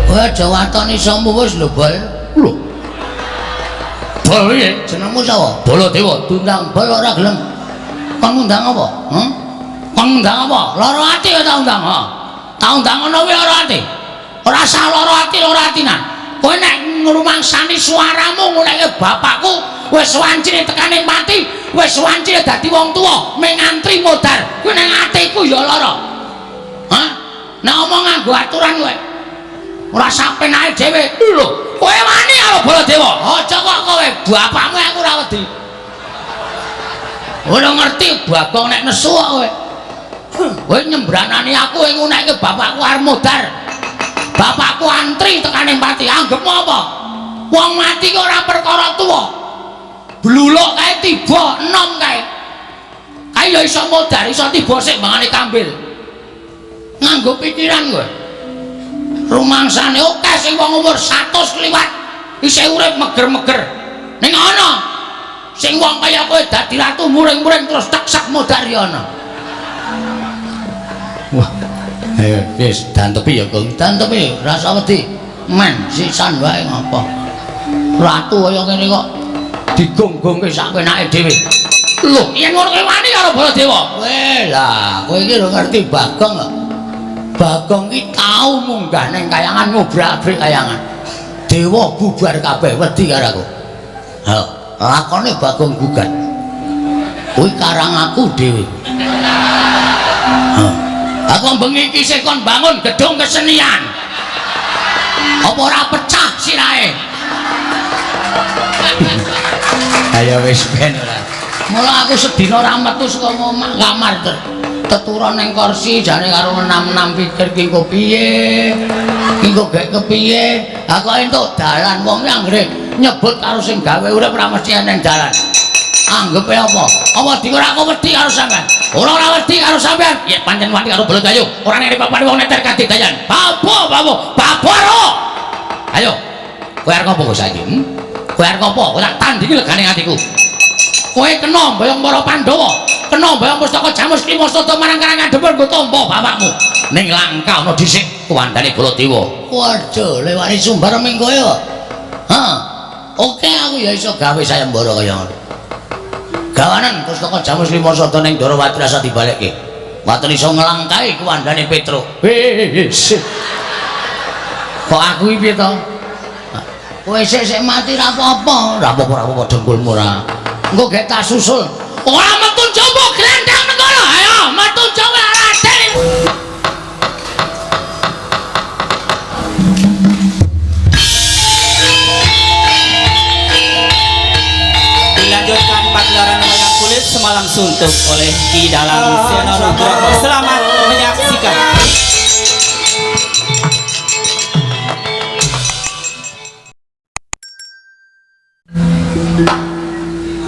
Kowe aja waton isomu wis lho, Bol. Lho. Bol piye? Jenengmu sapa? Baladewa. Diundang Bol ora gelem. Kon ngundang apa? Hah? Kon ngundang apa? Lara ati ya tak undang, ha. Tak undang ngono kuwi lara ati. Ora sah lara ati, lara atinan. Kowe nek ngrumangsani suaramu nguleke bapakku wis wancine tekane pati, wis wancine dadi wong tuwa, mung ngantri modar. Kuwi nang atiku ya lara. Hah? Nek omong nganggo aturan kowe. Ora sapenake dhewe. Lho, kowe wani karo Baladewa. Aja kok kowe, bapakmu aku ora wedi. Ora ngerti Bagong nek nesu kok kowe. Kowe nyembranani aku ing ngunekke bapakku arep modar. Bapakku antri tekane pati. Anggepmu apa? Wong mati ki ora perkara tuwa. Bluluk kae tiba enom kae. Kae ya iso modar, iso tiba sik mangane kambil. Nganggo pikiran kowe. Rumangsane akeh sing wong umur 100 kliwat isih urip meger-meger. Ning ana sing wong kaya kowe dadi ratu muring-muring terus teksak modar ya ana. Wah. Ayo wis dantepi ya, Gong. Dantepi, rasa wedi. Men sisan wae ngapa. Ratu kaya ngene kok digonggongke sak penake dhewe. Lho, yen ngono kowe wani karo Baladewa. Kowe lah, kowe iki lho ngerti Bagong kok. Bagong ki tau munggah ning kayangan ngobrak-abrik kayangan. Dewa bubar kabeh wedi karo aku. Ha, lakone Bagong gugat. Kuwi karang aku dhewe. Ha. Aku bengi iki isih kon bangun gedung kesenian. Apa ora pecah sirahe? Ayo wis ben ora. Mula aku sedina ora metu saka omah kamar teturon ning kursi jane karo enam-enam pikir ki engko piye? Ki engko gek kepiye? Aku entuk dalan wong anggere nyebut karo sing gawe urip ora mesti eneng dalan. Anggepe apa? Apa dikira aku wedi karo sampean? Ora ora wedi karo sampean. Ya pancen wani karo Baladewa. Ora nek papane wong neter kadidayan. Babo, babo, babaro. Ayo. Kowe arep ngopo saiki? Hmm? Kowe arep ngopo? Kowe tak tandingi legane atiku. Kowe kena mboyong para Pandhawa, kena mboyong pustaka Jamus Klima Sada marang Karang Adempur nggo tampa bapakmu. Ning langka ana dhisik kuwandane Baladewa. Waduh, lewani sumbar ming kowe. Ha. Oke aku ya iso gawe sayembara kaya ngono. Gawanan pustaka Jamus Klima Sada ning Ndorowati rasa dibalekke. Waton iso nglangkahi kuwandane Petruk. Wis. Kok aku iki piye to? Kowe sik-sik mati ra apa-apa. Ra apa-apa, ra apa-apa dengkulmu ora. Engko gek tak susul. Ora metu jaba grandang nang kono. Ayo metu jaba Raden. Dilanjutkan pagelaran wayang kulit semalam suntuk oleh Ki Dalang Seno Nugroho. Selamat menyaksikan.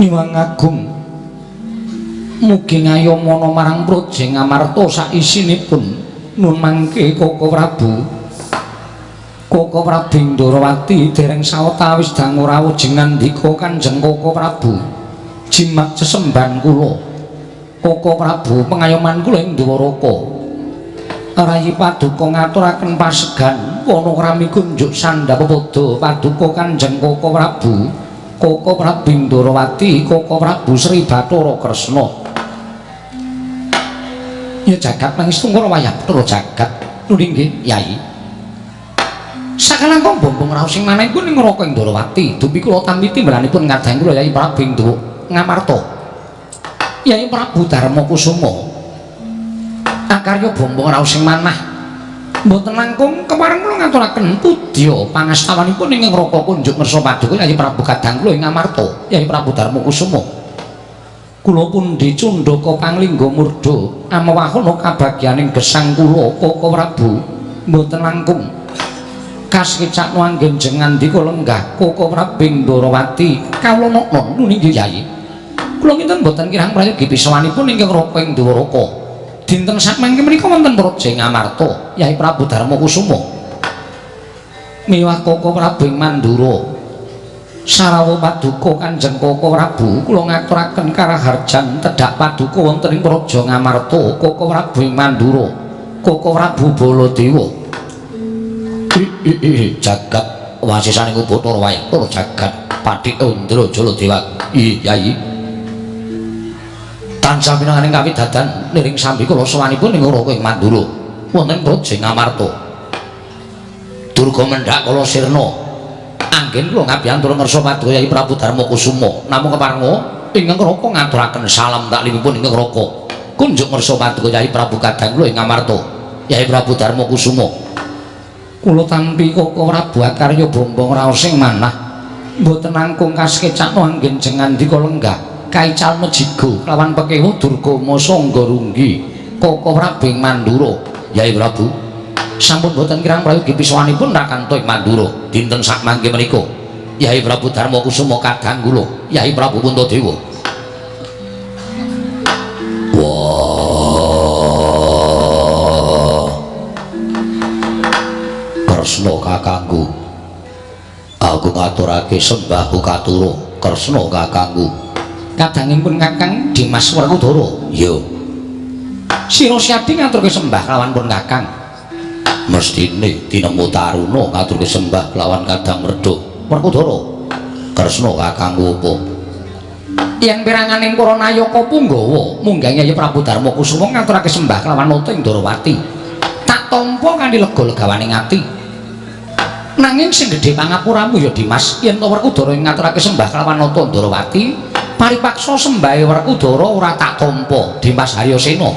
Nyuwun agung mugi ngayomana marang Praja Ngamarta saisinipun nun mangke Koko Prabu. Koko Prabu Ndorowati dereng sawetawis dangu rawuh jengandika Kanjeng Koko Prabu. Jimat sesembahan kula. Koko Prabu pengayoman kula ing Dwaraka. Rayi paduka ngaturaken pasegan wana krami kunjuk sandhap pepada paduka Kanjeng Koko Prabu. Koko Prabu Ndorowati, Koko Prabu Sri Bathara Kresna. Ya jagat pangestu karo wayah Bathara jagat. Nuli nggih, Yai. Sakalangkung bombong raos sing manahipun ing neraka ing Ndorowati, dupi kula tampi timbalanipun ngadang kula Yai Prabu Ngamarta. Yai Prabu Darma Kusuma. Akarya bombong raos sing manah mboten langkung kepareng kula ngaturaken pudya pangastawanipun ing neraka kunjuk ngersa paduka Yai Prabu kadang kula ing Ngamarta, Yai Prabu Darma Kusuma. Kula pundi cundhaka panglingga murda amewahana kabagyaning gesang kula Koko Prabu mboten langkung kasekecakno anggen jengandika lenggah Koko Prabu Ndorowati kawula nokno nuni nggih Yai. Kula kinten mboten kirang prayogi pisawanipun ingkang neraka ing Dwaraka. Dinten sakmangke menika wonten Praja Ngamarta Yai Prabu Darma Kusuma miwah Koko Prabu ing Mandura. Sarawa paduka Kanjeng Koko Prabu kula ngaturaken karaharjan tedhak paduka wonten ing Praja Ngamarta Koko Prabu ing Mandura Koko Prabu Baladewa. Jagat wasisaning Bathara wayang tur jagat Pathik Undra Jaladewa. Yai. Tansah pinanganing kawidadan niring sambi kula sowanipun ing Raka ing Mandura wonten Praja Ngamarta. Durga mendhak kala sirna. Anggen kula ngabiyantura ngersa paduka Yai Prabu Darma Kusuma namung keparenga ingkang Raka ngaturaken salam taklimipun ingkang Raka. Kunjuk ngersa paduka Yai Prabu kadang kula ing Ngamarta. Yai Prabu Darma Kusuma. Kula tampi Koko Prabu akarya bombong raos sing manah mboten langkung kasekecakno anggen jengandika lenggah kaical mejigo lawan pekewuh Durga Masangga runggi Koko Prabu ing Mandura. Yai Prabu sampun boten kirang prayogi pisawanipun rakanto ing Mandura dinten sakmangke menika. Yai Prabu Darma Kusuma kadang kula Yai Prabu Puntadewa. Wah, Kresna kakangku, aku ngaturake sembahku katura. Kresna kakangku. Kadangipun Kakang Dimas Werkudara. Iya. Sira Syadi ngaturke sembah kelawan pun Kakang. Mestine tinemu taruna ngaturke sembah kelawan Kadang Werda Werkudara. Kresna kakangku apa? Yen piranganing para nayaka punggawa munggah Yai Prabu Darma Kusuma ngaturake sembah kelawan nata ing Ndorowati. Tak tampa kanthi lega legawaning ati. Nanging sing gedhe pangapuramu ya Dimas, yen to Werkudara ngaturake sembah kelawan nata Ndorowati, paripaksa sembahe Werkudara ora tak tampa. Dimas Haryasena.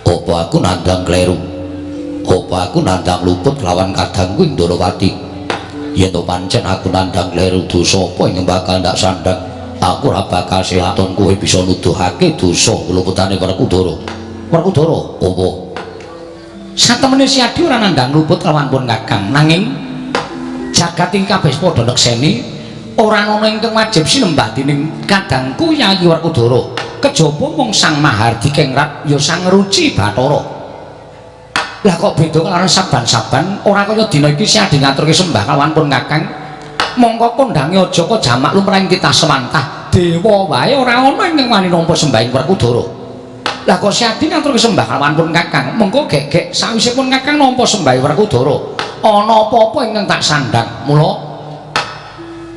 Apa aku nandhang kleru? Apa aku nandhang luput kelawan kadangku ing Ndorowati? Yen to pancen aku nandhang kleru, dosa apa ing bakal ndak sandhang? Aku ora bakal selaton kowe bisa nuduhake dosa luputane Werkudara. Werkudara apa? Satemene Siadi ora nandhang luput kelawan pun Kakang, nanging jagat iki kabeh padha nekseni ora ana ingkang wajib sinembah dening kadangku Yayi Werkudara. Kejaba mung Sang Mahardikengrat ya Sang Ruci Bathara. Lah kok beda karo saban-saban ora kaya dina iki Siadi ngaturke sembah kelawan pun Kakang. Mongko kondange aja kok jamak lumrahing titah sewantah. Dewa wae ora ana ingkang wani nampa sembahing Werkudara. Lah kok Siadi ngaturke sembah kelawan pun Kakang, mengko gek-gek sawise pun Kakang nampa sembahe Werkudara, ana apa-apa ingkang tak sandhang. Mula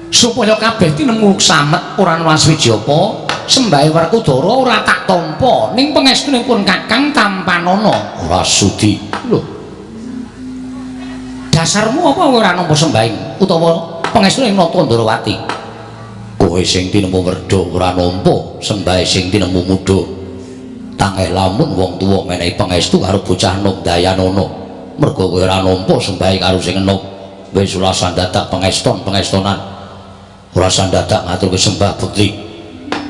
supaya kabeh tinemu slamet ora ana swiji apa, sembahe Werkudara ora tak tampa ning pangestunipun Kakang tampanana. Ora sudi. Lho. Dasarmu apa ora nampa sembahing utawa pangestune nata Ndorowati? Kowe sing tinemu werda ora nampa sembahe sing tinemu muda. Tangeh lamun wong tuwa menehi pangestu karo bocah nom dayanana. Merga kowe ora nampa sembahe karo sing enom. Wis ora sandadak pangeston pangestonan. Ora sandadak ngaturke sembah bekti.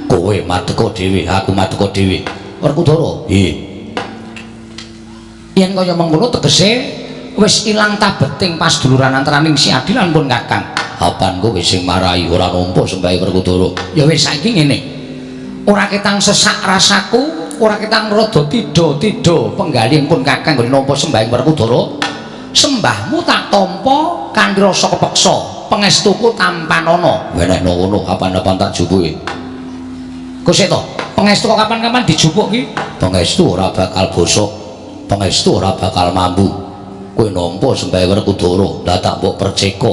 Kowe madeka dhewe, aku madeka dhewe. Werkudara, nggih. Yen kaya mengkono tegese wis ilang tabeting pasduluran antaraning Siadi lan pun Kakang. Apan kowe sing marai ora nampa sembahe Werkudara? Ya wis saiki ngene. Ora ketang sesak rasaku, ora ketang rada tidha-tidha penggalih pun Kakang nggone nampa sembahe Werkudara. Sembahmu tak tampa kanthi rasa kepeksa, pangestuku tampanana. Wenehno ngono kapan-kapan tak jupuke. Kok sik to? Pangestu kok kapan-kapan dijupuk ki? Pangestu ora bakal bosok. Pangestu ora bakal mambu. Kowe nampa sembahe Werkudara, lah tak mbok perceka.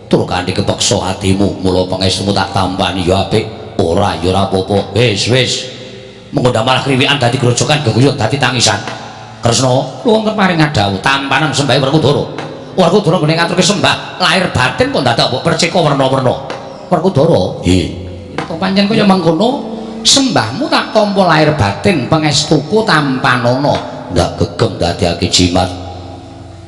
Tur kanthi kepeksa atimu, mula pangestumu tak tampani ya apik, ora ya ora apa-apa. Wis, wis. Mengko ndak malah kriwikan dadi grojokan geguyon dadi tangisan. Kresna, nuwun keparing dawuh tampanan sembahe Werkudara. Werkudara nggone ngaturke sembah lahir batin kok dadak mbok perceka werna-werna. Werkudara, nggih. Yen pancen kaya mengkono, sembahmu tak tampa lahir batin, pangestuku tampanana. Ndak gegem dadekake jimat.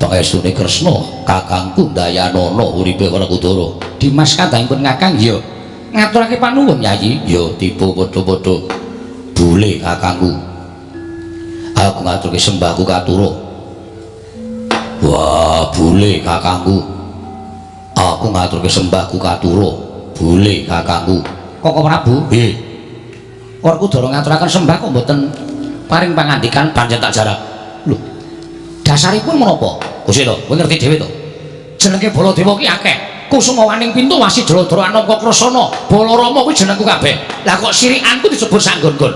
Pangestune Kresna, kakangku Dayanana uripe Werkudara. Dimas kadangipun Kakang, ya. Ngaturake panuwun, Yayi. Ya, tiba padha-padha. Bule kakangku. Aku ngaturke sembahku katura. Wah, bule kakangku. Aku ngaturke sembahku katura. Bule kakangku. Koko Prabu? Nggih. Werkudara ngaturaken sembah kok mboten paring pangandikan pancen tak jarak. Lho. Dasaripun menapa? Gusti to, kowe ngerti dhewe to. Jenenge Baladewa ki akeh. Kusuma waning pintu wasi Jaladara Anangka Kresna, Balarama kuwi jenengku kabeh. Lah kok sirikanku disebut sanggon-gon.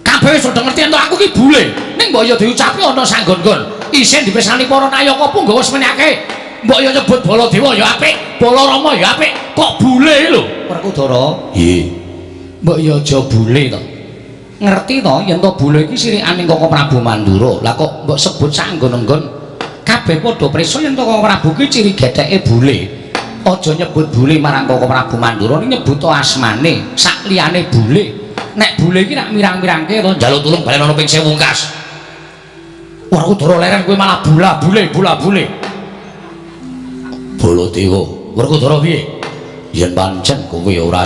Kabeh wis padha ngerti ento aku ki bule. Ning mbok ya diucapi ana sanggon-gon. Isin dipirsani para nayaka punggawa semenake. Mbok yo nyebut Baladewa ya apik, Balarama ya apik, kok bule lho. Werkudara. Nggih. Mbok yo aja bule to. Ngerti to yen to bule iki sirikane Koko Prabu Mandura. Lah kok mbok sebut sak nggon-nggon kabeh padha prisa yen to Koko Prabu ki ciri getheke bule. Aja nyebut bule marang Koko Prabu Mandura, ning nyebut asmane sak liyane bule. Nek bule iki rak mirang-mirangke to njaluk tulung balen ana ping 1000 kas. Werkudara leren kowe malah bula bule bula bule. Baladewa, Werkudara piye? Yen pancen kowe ora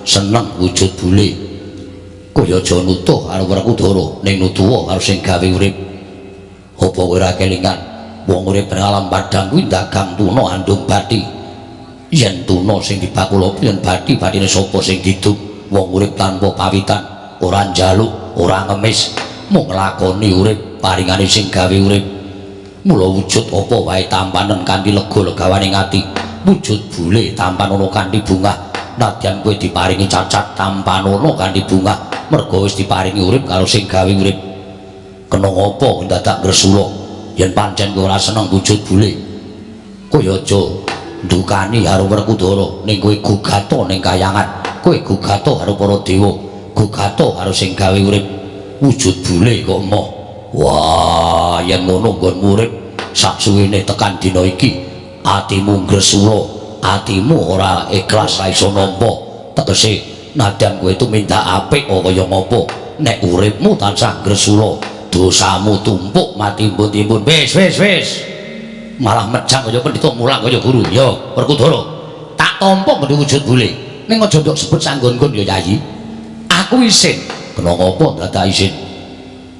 seneng wujud bule, kowe aja nutuh karo Werkudara, ning nutuha karo sing gawe urip. Apa kowe ora kelingan wong urip ning alam padhang kuwi dagang tuna andung bathi. Yen tuna sing dibakul apa yen bathi bathine sapa sing didum? Wong urip tanpa pawitan, ora njaluk, ora ngemis, mung nglakoni urip paringane sing gawe urip. Mula wujud apa wae tampanen kanthi lega legawaning ati. Wujud bule tampanono kanthi bungah. Nadyan kowe diparingi cacat tampanono kanthi bungah, merga wis diparingi urip karo sing gawe urip. Kena ngapa dadak ngresula yen pancen kowe ora seneng wujud bule? Kowe aja ndukani karo Werkudara, ning kowe gugata ning kayangan, kowe gugata karo para dewa, gugata karo sing gawe urip. Wujud bule kok emoh. Wah, yen ngono nggonmu urip sak suwene tekan dina iki atimu ngresula, atimu ora ikhlas, ra iso nampa. Tegese nadyan kowe tumindak apik kaya ngapa, nek uripmu tansah ngresula, dosamu tumpuk matimbun-timbun. Wis wis wis. Malah mejang kaya pendhita mulang kaya guru. Ya, Werkudara, tak tampa ngene wujud bule. Ning aja ndok sebut sanggon-nggon ya, Yayi. Aku isin. Kena ngapa dadak isin?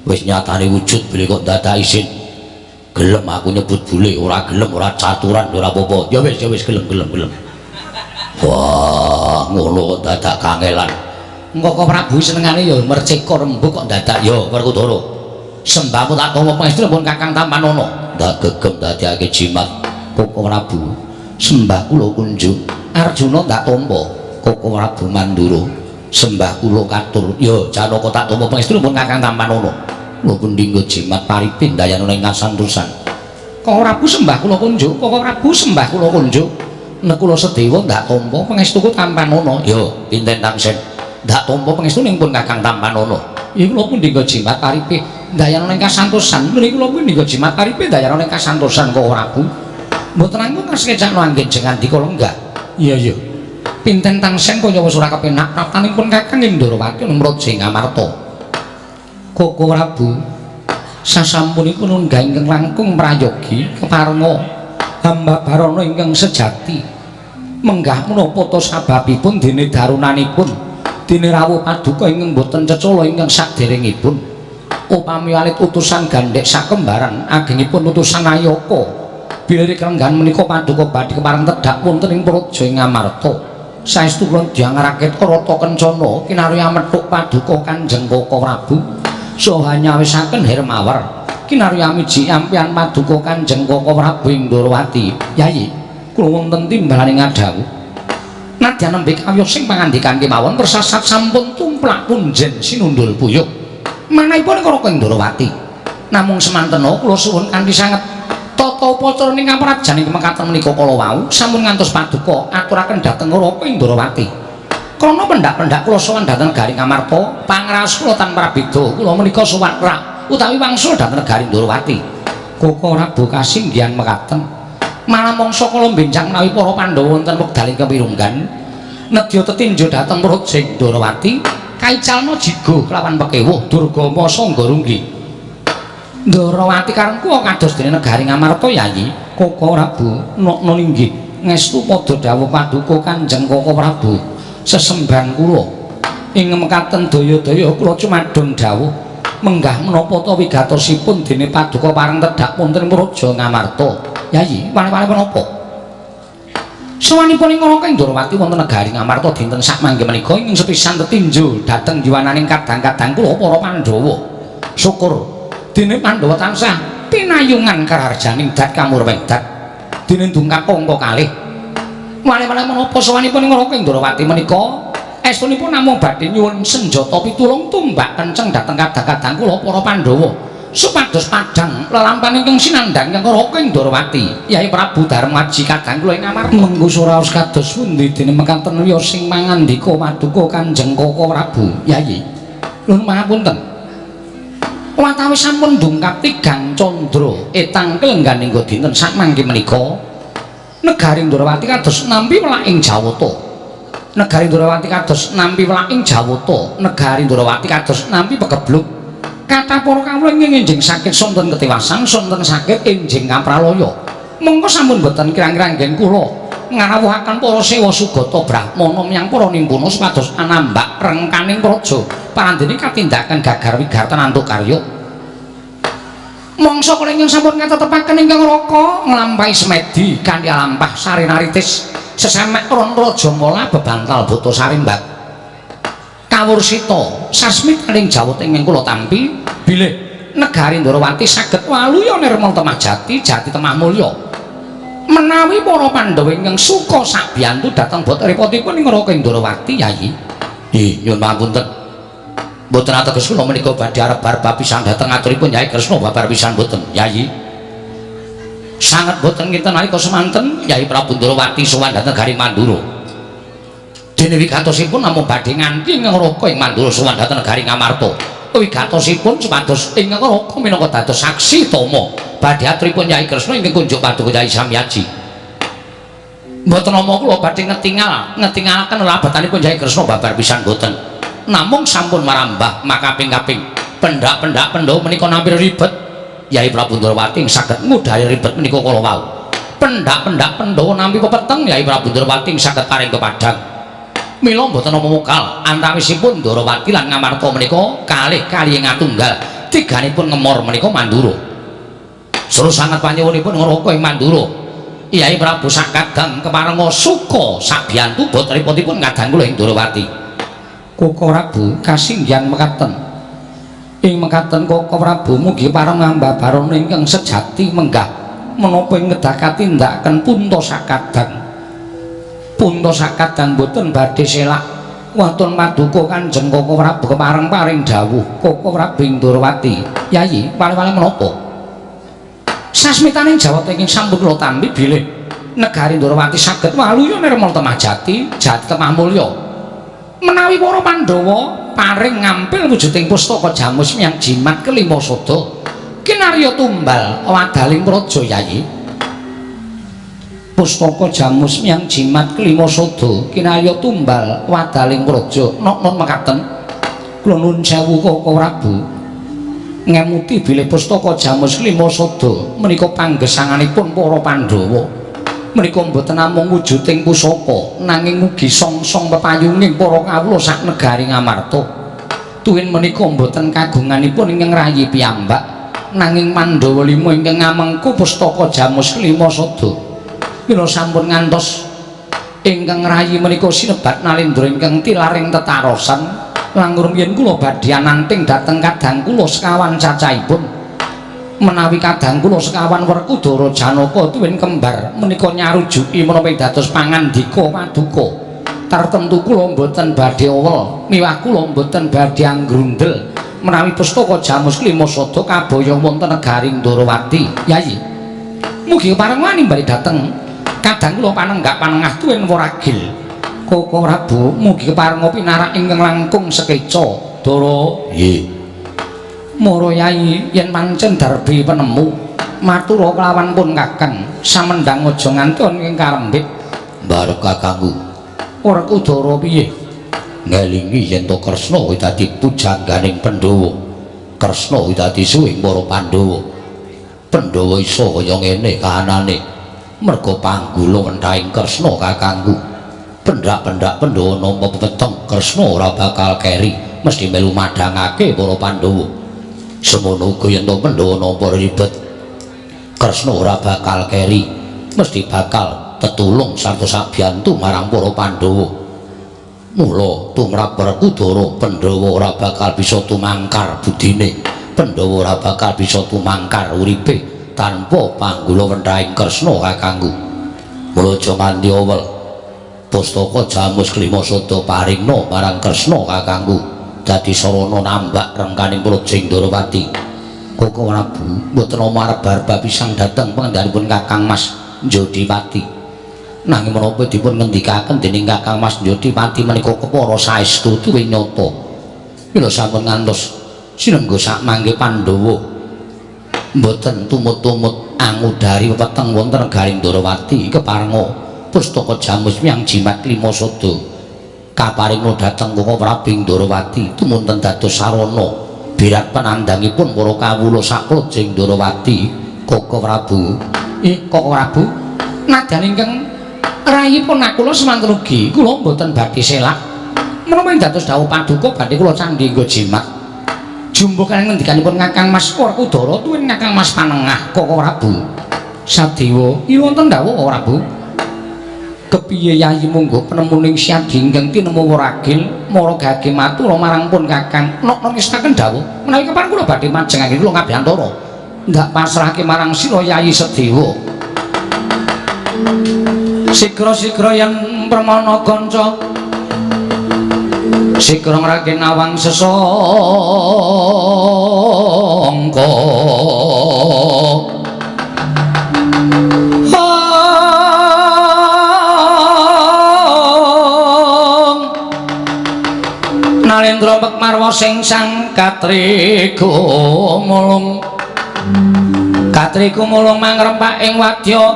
Wis nyatane wujud bule kok dadak isin. Gelem aku nyebut bule, ora gelem ora caturan ora apa-apa. Ya wis, ya wis gelem gelem gelem. Wah, ngono kok dadak kangelan. Koko Prabu senengane ya merceka rembug kok dadak ya Werkudara. Sembahmu tak tampa pangestu pun Kakang Tampanono. Ndak gegem dadekake jimat Koko Prabu. Sembah kula kunjuk Arjuna ndak tampa Koko Prabu Mandura. Sembah kula katur ya Janaka tak tampa pangestu pun Kakang Tampanono. Kula pun dinggo jimat paripin dayana ing kasantosan. Koko Prabu sembah kula kunjuk, Koko Prabu sembah kula kunjuk. Nek kula sedewa ndak tampa pangestuku Tampanono. Ya pinten tangsen ndak tampa pangestu ning pun Kakang Tampanono. Ya kula pun dinggo jimat paripe dayana ing kasantosan. Menika kula pun dinggo jimat paripe dayana ing kasantosan Koko Prabu. Mboten anggung kasekecakno anggen jengandika lenggah. Iya iya. Pinten tangsen kaya wis ora kepenak praptanipun Kakang ing Ndorowati ing Praja Ngamarta. Koko Prabu sasampunipun unggah ingkang langkung prayogi keparenga hamba barana ingkang sejati. Menggah menapa ta sababipun dene darunanipun dene rawuh paduka ingkang boten cecala ingkang saderengipun. Upami alit utusan gandhek sakembaran agengipun utusan Ayaka. Bilih kelenggahan menika paduka badhe kepareng tedhak wonten ing Praja Ngamarta. Saestu kula diyang raket rata kencana kinarya methuk paduka Kanjeng Koko Prabu saha nyawisaken Hermawar kinarya miji ampian paduka Kanjeng Koko Prabu ing Ndorowati. Yayi, kula wonten timbalane ngadhawuh. Nadyan nembe kawiyos sing pangandikan kemawon persasat sampun tumplak punjen sinundul puyuh. Manahipun Raka ing Ndorowati. Namung semantena kula suwun kanthi sanget tata upacara ing kaprajan ing mekaten menika kala wau sampun ngantos paduka aturaken dhateng Raka ing Ndorowati. Krana pendak-pendak kula sowan dhateng negari Ngamarta, pangraos kula tanpa prabeda kula menika sowan rak utawi wangsul dhateng negari Ndorowati. Koko Prabu kasinggihan mekaten. Malah mangsa kala benjang menawi para Pandhawa wonten wekdal ing kepirunggan nedya tetinju dhateng Praja Ndorowati kaicalna jigo kelawan pekewuh Durgama sangga runggi. Ndorowati karengku kados dene negari Ngamarta Yayi. Koko Prabu nokno linggih ngestu padha dawuh paduka Kanjeng Koko Prabu sesembahan kula ing mekaten daya-daya kula cumadung dawuh menggah menapa ta wigatosipun dene paduka pareng tedhak wonten Praja Ngamarta. Yayi, wani-wani menapa? Sowanipun ing Raka Ndorowati wonten negari Ngamarta dinten sakmangke menika ing sepisan tetinju dhateng jiwananing kadang-kadang kula para Pandhawa. Syukur dene Pandhawa tansah pinayungan karaharjaning dat kamurwengdat dene dungkap angka kalih. Wani-wani menapa sowanipun ing Raka Ndorowati menika estunipun namung badhe nyuwun senjata pitulung tumbak kenceng dhateng kadang-kadang kula para Pandhawa. Supados padhang lelampahan ingkang sinandhang ingkang Raka ing Ndorowati. Yai Prabu Darmaji kadang kula ing Ngamarta. Mengko raos kados pundi dene mekaten wiya sing mangandika paduka Kanjeng Koko Prabu. Yai, nuwun pangapunten. Watawis sampun dungkap tigang candra etang kelengganing dinten sakmangke menika negari Ndorowati kados nampi welaking Jawata. Negari Ndorowati kados nampi welaking Jawata. Negari Ndorowati kados nampi pegebluk. Kathah para kawula ingkang enjing sakit sonten ketiwasan, sonten sakit enjing kapralaya. Mongko sampun boten kirang-kirang nggen kula ngrawuhaken para sewa sugata brahmana miyang para nimpuna supados anambak rengkaning praja. Parandene katindakan gagar wigartan antuk karya. Mangsa kula ingkang sampun katetepaken ingkang Raka nglampahi semedi kanthi lampah sarinaritis sesemek ron raja mala bebantal buta sarimbat. Kawursita sasmitaning jawata ingkang kula tampi bilih negari Ndorowati saged waluya nirmala temah jati jati temah mulya. Menawi para Pandhawa ingkang suka sabiyantu dhateng bot repotipun ing Raka Ndorowati Yayi. Nggih, nyuwun pangapunten. Mboten ateges kula menika badhe arep bar pisan dhateng aturipun Yai Kresna babar pisan mboten, Yayi. Sanget mboten kinten nalika semanten Yai Prabu Ndorowati sowan dhateng negari Mandura. Dene wigatosipun namung badhe nganti ing Raka ing Mandura sowan dhateng negari Ngamarta. Wigatosipun supados ing Raka minangka dados saksi tama badhe aturipun Yai Kresna ingkang kunjuk paduka Yai Samyaji. Mboten nama kula badhe ngetingalaken labetanipun Yai Kresna babar pisan mboten. Namung sampun marambah makaping-kaping pendak-pendak Pandhawa menika nampi ribet. Yai Prabu Ndorowati saged ngudari ribet menika kala wau. Pendak-pendak Pandhawa nampi pepeteng Yai Prabu Ndorowati saged paring kepadhang. Mila mboten nampa mokal antawisipun Ndorowati lan Ngamarta menika kalih kaliyan ngatunggal tiganipun ngemor menika Mandura. Seru sanget panyuwunipun ngraka ing Mandura. Yai Prabu sakadang keparenga suka sabiyantu botripotipun kadang kula ing Ndorowati. Koko Prabu kasinggihan mekaten. Ing mekaten Koko Prabu mugi pareng ambabarana ingkang sejati menggah menapa ing kedah katindakaken punta sakadang. Punta sakadang boten badhe selak waton paduka Kanjeng Koko Prabu kepareng paring dawuh Koko Prabu ing Ndorowati. Yayi, wale-wale menapa? Sasmitaning jawata ingkang sampun kula tampi bilih negari Ndorowati saged waluya nirmala temah jati, jati temah mulya. Menawi para Pandhawa paring ngampil wujuding pustaka jamus miyang jimat kelima sada kinarya tumbal wadaling praja. Yayi, pustaka jamus miyang jimat kelima sada kinarya tumbal wadaling praja. Nok-nok mekaten kula nuwun sewu Koko Prabu ngemuti bilih pustaka jamus kelima sada menika panggesanganipun para Pandhawa menika mboten namung wujuding pusaka nanging ugi songsong pepayunging para kawula sak negari Ngamarta. Tuwin menika mboten kagunganipun ingkang rayi piyambak nanging Pandhawa lima ingkang ngamengku pustaka jamus kelima sada. Mila sampun ngantos ingkang rayi menika sinebat Nalendra ingkang tilaring tetarosan langkung rumiyin kula badhe ananting dhateng kadang kula sekawan cacahipun. Menawi kadang kula sekawan Werkudara Janaka tuwin kembar menika nyarujuki menapa dados pangandika paduka tartemtu kula mboten badhe owel miwah kula mboten badhe anggrundel menawi pustaka jamus kelima sada kaboyong wonten negari Ndorowati. Yayi, mugi kepareng wani bali dhateng kadang kula panenggak panengah tuwin waragil. Koko Prabu mugi kepareng pinarak ingkang langkung sekeca. Dara, nggih. Mara Yai, yen pancen darbi penemu matura kelawan pun kakang samendang aja nganti ana ing karembit. Mbarep kakangku Werkudara piye? Ngelingi yen to Kresna kuwi dadi pujangganing Pandhawa. Kresna kuwi dadi suwing para Pandhawa. Pandhawa iso kaya ngene kahanane merga panggula wentahing Kresna kakangku. Pendak-pendak Pandhawa nampa pepeteng Kresna ora bakal keri, mesti melu madhangake para Pandhawa. Semono uga yen to Pandhawa nampa ribet Kresna ora bakal keri, mesti bakal tetulung sarta sabiyantu marang para Pandhawa. Mula tumrap Werkudara Pandhawa ora bakal bisa tumangkar budine, Pandhawa ora bakal bisa tumangkar uripe tanpa panggula wentahing Kresna kakangku. Mula aja nganti owel pustaka jamus kelima sada paringna marang Kresna kakangku. Dadi sarana nambak rengkaning praja Ndorowati. Koko Prabu mboten namung arep barba pisang dhateng pangendhanipun Kakang Mas Jodipati. Nanging menapa dipun ngendikaken dening Kakang Mas Jodipati menika kepara saestu tuwin nyata. Mila sampun ngantos sinengga sak mangke Pandhawa mboten tumut-tumut angudari weteng wonten negari Ndorowati keparenga pustaka Jamus Miang Jimat Lima Sada kaparinga dhateng Koko Prabu Ndorowati tumunten dados sarana birat penandangipun para kawula sapraja ing Ndorowati. Koko Prabu, Koko Prabu, nadyan ingkang rayipun kula semanten ugi kula mboten badhe selak menapa ing dados dawuh paduka badhe kula candhi nggo jimat jumbuh kaliyan ngendikanipun Kakang Mas Werkudara tuwin Kakang Mas Panengah. Koko Prabu Sadewa, iki wonten dawuh Koko Prabu. Kepiye yayi munggo penemuning siadi ingkang tinemu ragil mara gage matur marang pun Kakang nok ngestaken dawuh menawi kepareng kula badhe majengake kula ngabiyantara ndak pasrahke marang sira Yayi Sedewa. Sigra-sigra yen permana kanca sigra ngrake nawang sesangka. Nalendra Pekmarwa sing sang katriku mulung katriku mulung mangrempak ing wadya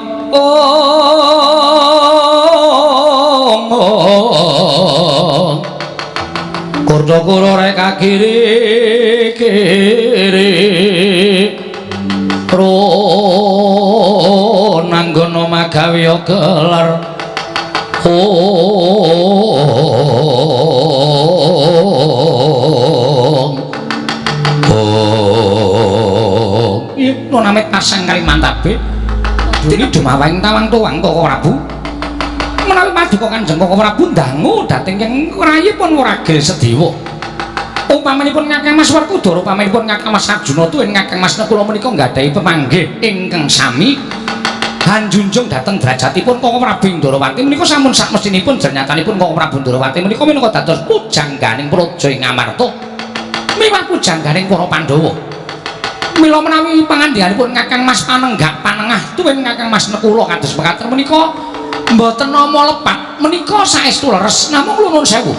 kurda-kura reka kiri kiri ronanggana magawe gelar. Oh, namit pasang Kalimantabe dene dumawaing tawang tuwang Koko Prabu. Menawi paduka Kanjeng Koko Prabu ndangu dhateng ingkang rayipun Wragil Sedewa. Upamanipun Kakang Mas Werkudara, upamanipun Kakang Mas Arjuna tuwin Kakang Mas Nekula menika nggadahi pemanggih ingkang sami hanjunjung dhateng derajatipun Koko Prabu Ndorowati menika sampun sakmestinipun jernyatanipun Koko Prabu Ndorowati menika minangka dados pujangganing praja ing Amarta miwah pujangganing para Pandhawa. Mila menawi pangandikanipun Kakang Mas Panenggak Panengah tuwin Kakang Mas Nekula kados mekaten menika mboten nama lepat menika saestu leres. Namung kula nuwun sewu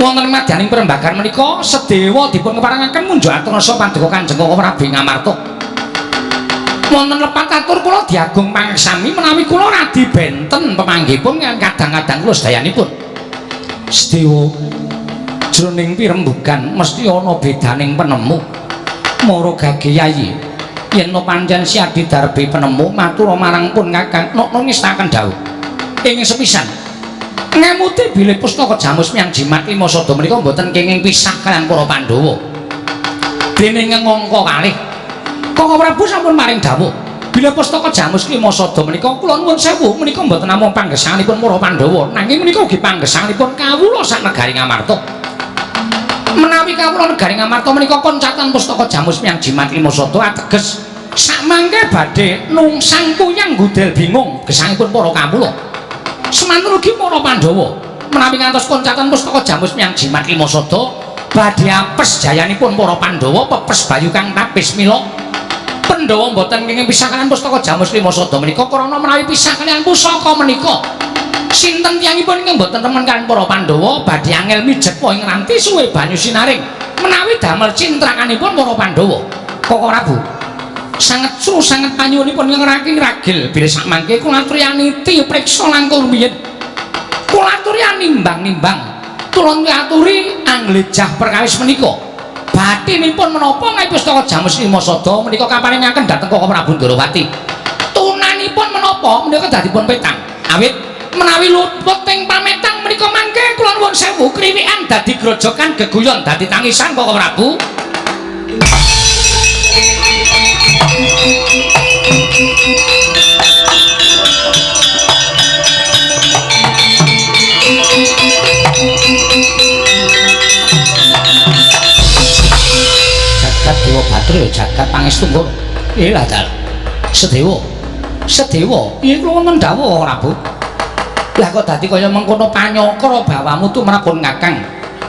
wonten madyaning perembagan menika Sedewa dipun keparengaken munjuk atur rasa paduka Kanjeng Koko Prabu Ngamarta. Wonten lepat atur kula diagung pangaksami menawi kula radi benten pemanggihipun kadang-kadang kula sedayanipun. Sedewa jroning pirembugan mesti ana bedaning penemu. Mara gage yayi yen pancen siadi darbe penemu matur marang pun Kakang nok ngestaken dawuh ing sepisan ngemuti bilih pustaka Jamus Miang Jimat Lima Sada menika mboten kenging pisah kaliyan para Pandhawa dening ngangka kalih Koko Prabu sampun maring dawuh bilih pustaka Jamus Lima Sada menika kula nuwun sewu menika mboten namung panggesanipun para Pandhawa nanging menika ugi panggesanipun kawula sak negari Ngamarta. Menawi kawula negari Ngamarta menika koncatan pustaka Jamus Miang Jimat Lima Sada ateges sakmangke badhe nungsang puyang gudel bingung gesangipun para kawula. Semanten ugi para Pandhawa menawi ngantos koncatan pustaka Jamus Miang Jimat Lima Sada badhe apes jayanipun para Pandhawa pepes bayu kang tapis. Mila Pandhawa mboten kenging pisah kaliyan pustaka Jamus Lima Sada menika krana menawi pisah kaliyan pusaka menika sinten tiyangipun ingkang mboten remen kaliyan para Pandhawa badhe angel mijet ing ranti suwe banyu sinaring menawi damel cintrakanipun para Pandhawa. Koko Prabu sanget su sanget panyuwunipun ngraki ragil bilih sakmangke kula aturi priksa langkung rumiyin kula aturi nimbang-nimbang tulung aturi anglejah perkawis menika batinipun menapa menawi pustaka Jamus Lima Sada menika kaparingaken dhateng Koko Prabu Ndorowati tunanipun menapa menika dadipun petang awit menawi luput ing pametang menika mangke kula nuwun sewu kriwikan dadi grojokan geguyon dadi tangisan Koko Prabu. Jagat Dewa Batara ya jagat pangestu nggon. Iyalah dal. Sedewa. Sedewa, iki kula wonten dawuh Prabu. Lah kok dadi kaya mengkono panyokra bawamu tumrap Kakang.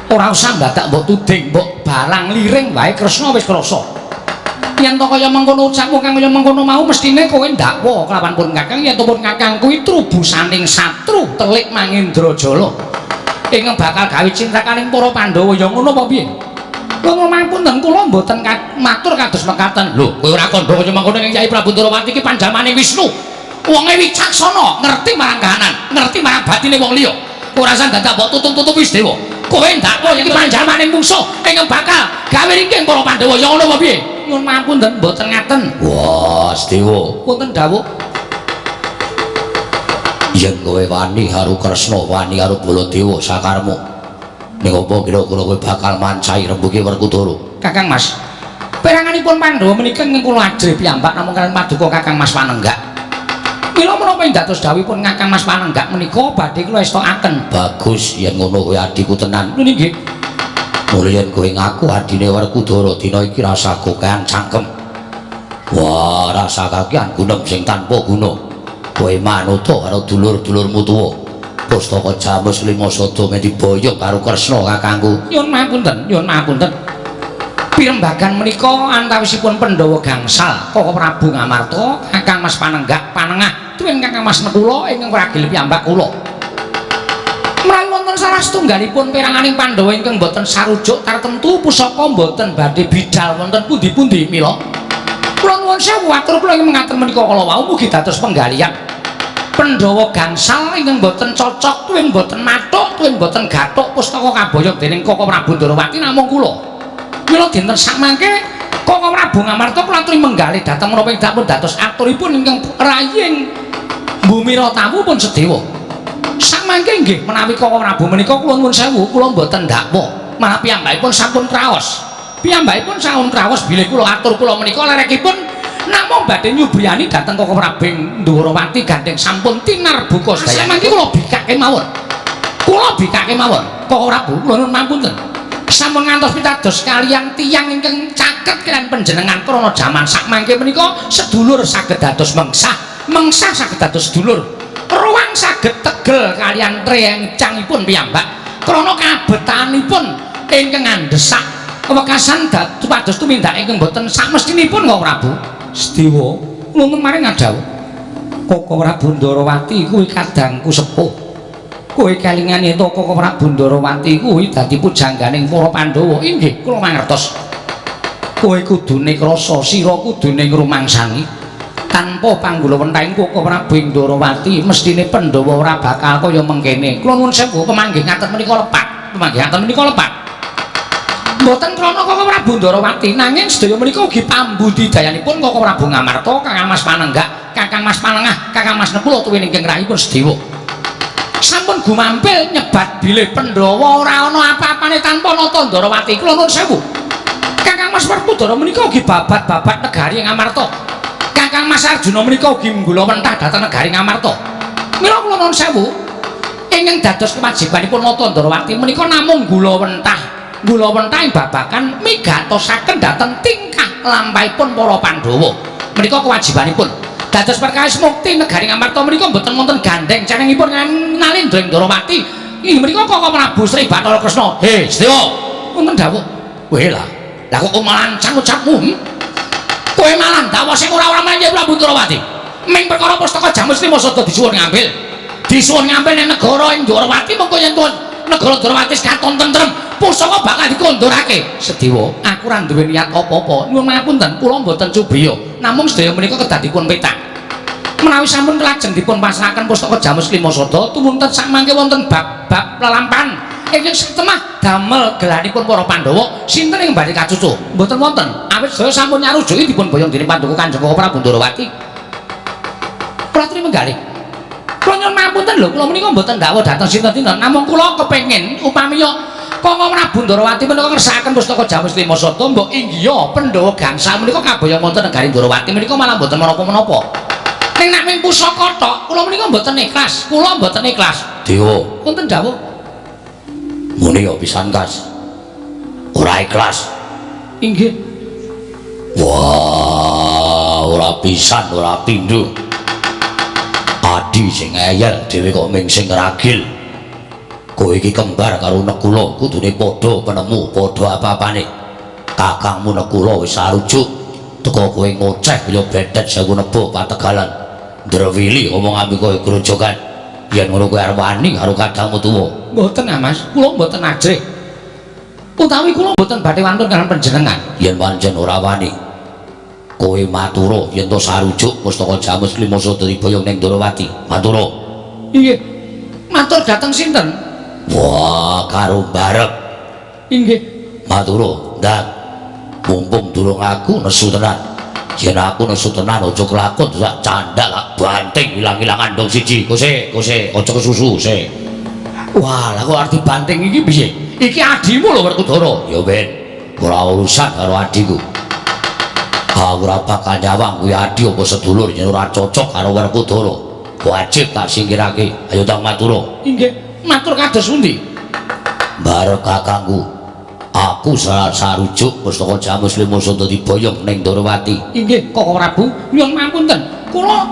Ora usah mbadak mbok tuding, mbok balang liring wae Kresna wis krasa. Yen to kaya mengkono ucapmu kang kaya mengkono mau mestine kowe ndakwa kelawan pun Kakang yen to pun Kakang kuwi trubusaning satru telik Mangendrajala. Ingkang bakal gawe cintrakaning para Pandhawa ya ngono apa piye? Kula mapunten kula mboten matur kados mekaten. Lho, kowe ora kandha kaya mengkono ing Kyai Prabu Ndorowati iki panjalmane Wisnu. Wonge wicaksana, ngerti marang kahanan, ngerti marang batine wong liya. Ora usah dadak mbok tutup-tutupi Sedewa. Kowe ndakwa iki panjalmane mungsuh ingkang bakal gawe ringking para Pandhawa ya ngono apa piye? Nyuwun mapunten mboten ngaten. Wah, Sedewa. Wonten dawuh. Yen kowe wani karo Kresna, wani karo Baladewa sakarmu. Ning apa kira-kira kowe bakal mancahi rembuge Werkudara? Kakang Mas. Peranganipun Pandhawa menika ingkang kula ajrih piyambak namung kaliyan paduka Kakang Mas Panenggak. Mila menapa ing dados dawuhipun Kakang Mas Panenggak menika badhe kula estokaken. Bagus yen ngono kowe adhiku tenan. Lho nggih. Mula yen kowe ngaku adine Werkudara dina iki rasa gokean cangkem. Wah, rasa kakean gunem sing tanpa guna. Kowe manuta karo dulur-dulurmu tuwa. Pustaka Jamus Lima Sada men diboyong karo Kresna kakangku. Nyuwun mapunten, nyuwun mapunten. Pirembagan menika antawisipun Pandhawa gangsal, Koko Prabu Ngamarta, Kakang Mas Panenggak, Panengah, tuwin Kakang Mas Nekula ingkang ragil piyambak kula. Menawi wonten salah setunggalipun peranganing Pandhawa ingkang boten sarujuk tartemtu pusaka boten badhe bidal wonten pundi-pundi mila. Kula nuwun sewu atur kula ingkang mengaten menika kala wau mugi dados penggalihan. Pandhawa gangsal ingkang boten cocok tuwin boten mathuk tuwin boten gathuk pustaka kaboyong dening Koko Prabu Ndorowati namung kula. Mila dinten sakmangke Koko Prabu Ngamarta kula aturi menggalih dhateng menapa ing dapun dados aturipun ingkang raying Bumi Ratamu pun Sedewa. Sakmangke nggih menawi Koko Prabu menika kula nuwun sewu kula mboten ndakwa malah piyambakipun sampun kraos. Piyambakipun sampun kraos bilih kula atur kula menika lerekipun namung badhe nyubriyani dhateng Koko Prabu Ndorowati gandeng sampun tinarbuka sedaya. Sakmangke kula bikake mawon. Kula bikake mawon Koko Prabu kula nuwun mapunten. Sampun ngantos pitados kaliyan tiyang ingkang caket kaliyan panjenengan krana jaman sakmangke menika sedulur saged dados mengsah, mengsah saged dados sedulur. Ruang saged tegel kaliyan trencangipun piyambak krana kabetanipun ingkang ngandhesak wekasan supados tumindak ingkang boten samestinipun Koko Prabu. Sedewa nuwun maring ngadhawuh. Koko Prabu Ndorowati kuwi kadangku sepuh. Kowe kelingan yen to Koko Prabu Ndorowati kuwi dadi pujangganing para Pandhawa. Inggih, kula mangertos. Kowe kudune krasa, sira kudune ngrumangsani. Tanpa panggulawentahing Koko Prabu Ndorowati, mestine Pandhawa ora bakal kaya mengkene. Kula nuwun sewu pemanggih ngaten menika lepat. Pemanggih ngaten menika lepat. Mboten krana Koko Prabu Ndorowati, nanging sedaya menika ugi pambudidayanipun Koko Prabu Ngamarta, Kakang Mas Panenggak, Kakang Mas Panengah, Kakang Mas Nekula tuwin ingkang rahipun Sedewa. Sampun gumampil nyebat bilih Pandhawa ora ana apa-apane tanpa Nata Ndorowati. Kula nuwun sewu. Kakang Mas Werkudara menika ugi babat-babat negari Ngamarta. Kakang Mas Arjuna menika ugi nggulawentah dhateng negari Ngamarta. Mila kula nuwun sewu, ingkang dados kewajibanipun Nata Ndorowati menika namung nggulawentah. Nggulawentah ing babagan migatosaken dhateng tingkah lampahipun para Pandhawa. Menika kewajibanipun. Dados perkawis mukti negari Ngamarta menika mboten wonten gandeng cenengipun Nalendra ing Ndorowati. Inggih menika Koko Prabu Sri Bathara Kresna. He, Sedewa. Wonten dawuh. Kowe lah. Lah kok malancang ucapmu? Kowe malah ndakwa sing ora-ora marang Prabu Ndorowati. Ming perkara pustaka Jamus Lima Sada disuwun ngambil. Disuwun ngambil ning negara ing Ndorowati mengko yen negara Ndorowati katon tentrem, pusaka bakal dikondorake. Sedewa, aku ora duwe niat apa-apa. Nyuwun ngapunten, kula mboten cubriya. Namung sedaya menika kedah dipun petak. Menawi sampun lajeng dipun pasrahaken pustaka Jamus Lima Sada tumunten sakmangke wonten bab-bab lelampahan ingkang satemah damel gelanipun para Pandhawa sinten ing badhe kacucu mboten wonten awit sedaya sampun nyarujuki dipun boyong dening Paduka Kanjeng Koko Prabu Ndorowati. Kula aturi menggalih. Kula nyuwun ngapunten lho, kula menika mboten ndakwa dhateng sinten-sinten namung kula kepengin upami Koko Prabu Ndorowati menika ngersakaken pustaka Jamus Lima Sada mbok inggih Pandhawa gangsal menika kaboyong wonten negari Ndorowati menika malah mboten menapa-menapa. Ning nek ming pusaka tok, kula menika mboten ikhlas. Kula mboten ikhlas. Dewa, wonten dawuh. Muni ya pisan kas. Ora ikhlas. Inggih. Wah, ora pisan, ora pindho. Adi sing ngeyel dhewe kok ming sing ragil. Kowe iki kembar karo Nekula, kudune padha penemu, padha apa-apane. Kakangmu Nekula wis sarujuk. Teko kowe ngoceh kaya bedet saku nebo pategalan. Ndrewili omong kaya grojogan. Yen ngono kowe arep wani karo kadangmu tuwa. Mboten ah Mas, kula mboten ajrih. Utawi kula mboten badhe wantun kaliyan panjenengan. Yen pancen ora wani, kowe matura yen to sarujuk pustaka Jamus Klima Sada diboyong ning Ndorowati. Matura. Inggih. Matur dhateng sinten? Wah, karo barep. Inggih. Matura, Ndang. Mumpung durung aku nesu tenan. Yen aku nesu tenan aja kelakon sak candhak tak banting ilang-ilangan dong siji. Kose, kose, aja kesusu, se. Wah, lah kok arep dibanting iki piye? Iki adimu lho Werkudara. Ya ben, ora urusan karo adiku. Aku ora bakal nyawang kuwi adi apa sedulur yen ora cocok karo Werkudara. Wajib tak singkirake. Ayo tang matura. Inggih, matur kados pundi? Barep kakangku. Aku sarujuk pustaka Jamus Lima Sada diboyong ning Ndorowati. Inggih, Koko Prabu, nyuwun pangapunten. Kula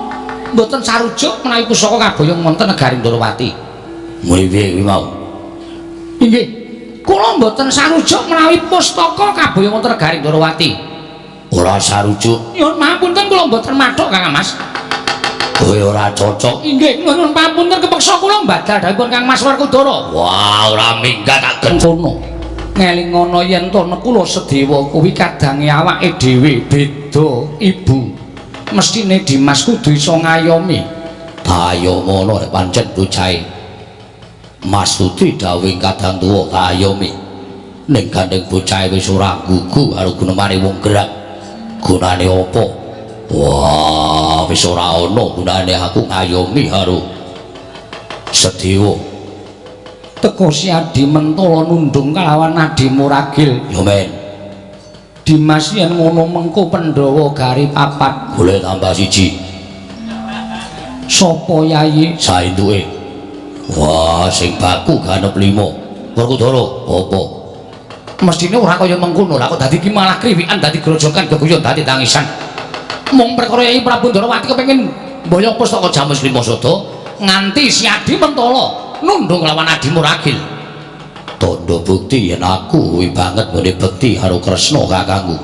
mboten sarujuk menawi pusaka kaboyong wonten negari Ndorowati. Muni piye kuwi mau? Inggih, kula mboten sarujuk menawi pustaka kaboyong wonten negari Ndorowati. Ora sarujuk. Nyuwun pangapunten kula mboten mathuk Kang Mas. Kowe ora cocok. Inggih, nyuwun pangapunten kepeksa kula mbadal dhawuhipun Kang Mas Werkudara. Wah, ora minggat tak gencono. Ngelingono yen to Nekula Sedewa kuwi kadange awake dhewe beda ibu. Mestine Dimas kudu iso ngayomi. Ayomono nek pancen bocahe. Mas Tuti dawuh kadang tuwa kayomi. Ning gandeng bocahe wis ora gugu karo gunemane wong gerak. Gunane apa? Wah, wis ora ana gunane aku ngayomi karo Sedewa. Teko si Adi Mentala nundung kalawan Adi Muragil. Ya men. Dimas yen ngono mengko Pandhawa gari papat. Golek tambah siji. Sapa yayi? Saentuke. Wah, sing baku ganep 5. Werkudara, apa? Mestine ora kaya mengkono. Lah kok dadi ki malah kriwikan, dadi grojogan, geguyon, dadi tangisan. Mung perkara Yayi Prabu Ndorowati kepengin mboyong pustaka Jamus Lima Sada nganti si Adi Mentala nundung lawan Adi Muragil. Tandha bukti yen aku kuwi banget nggone bekti karo Kresna kakangku.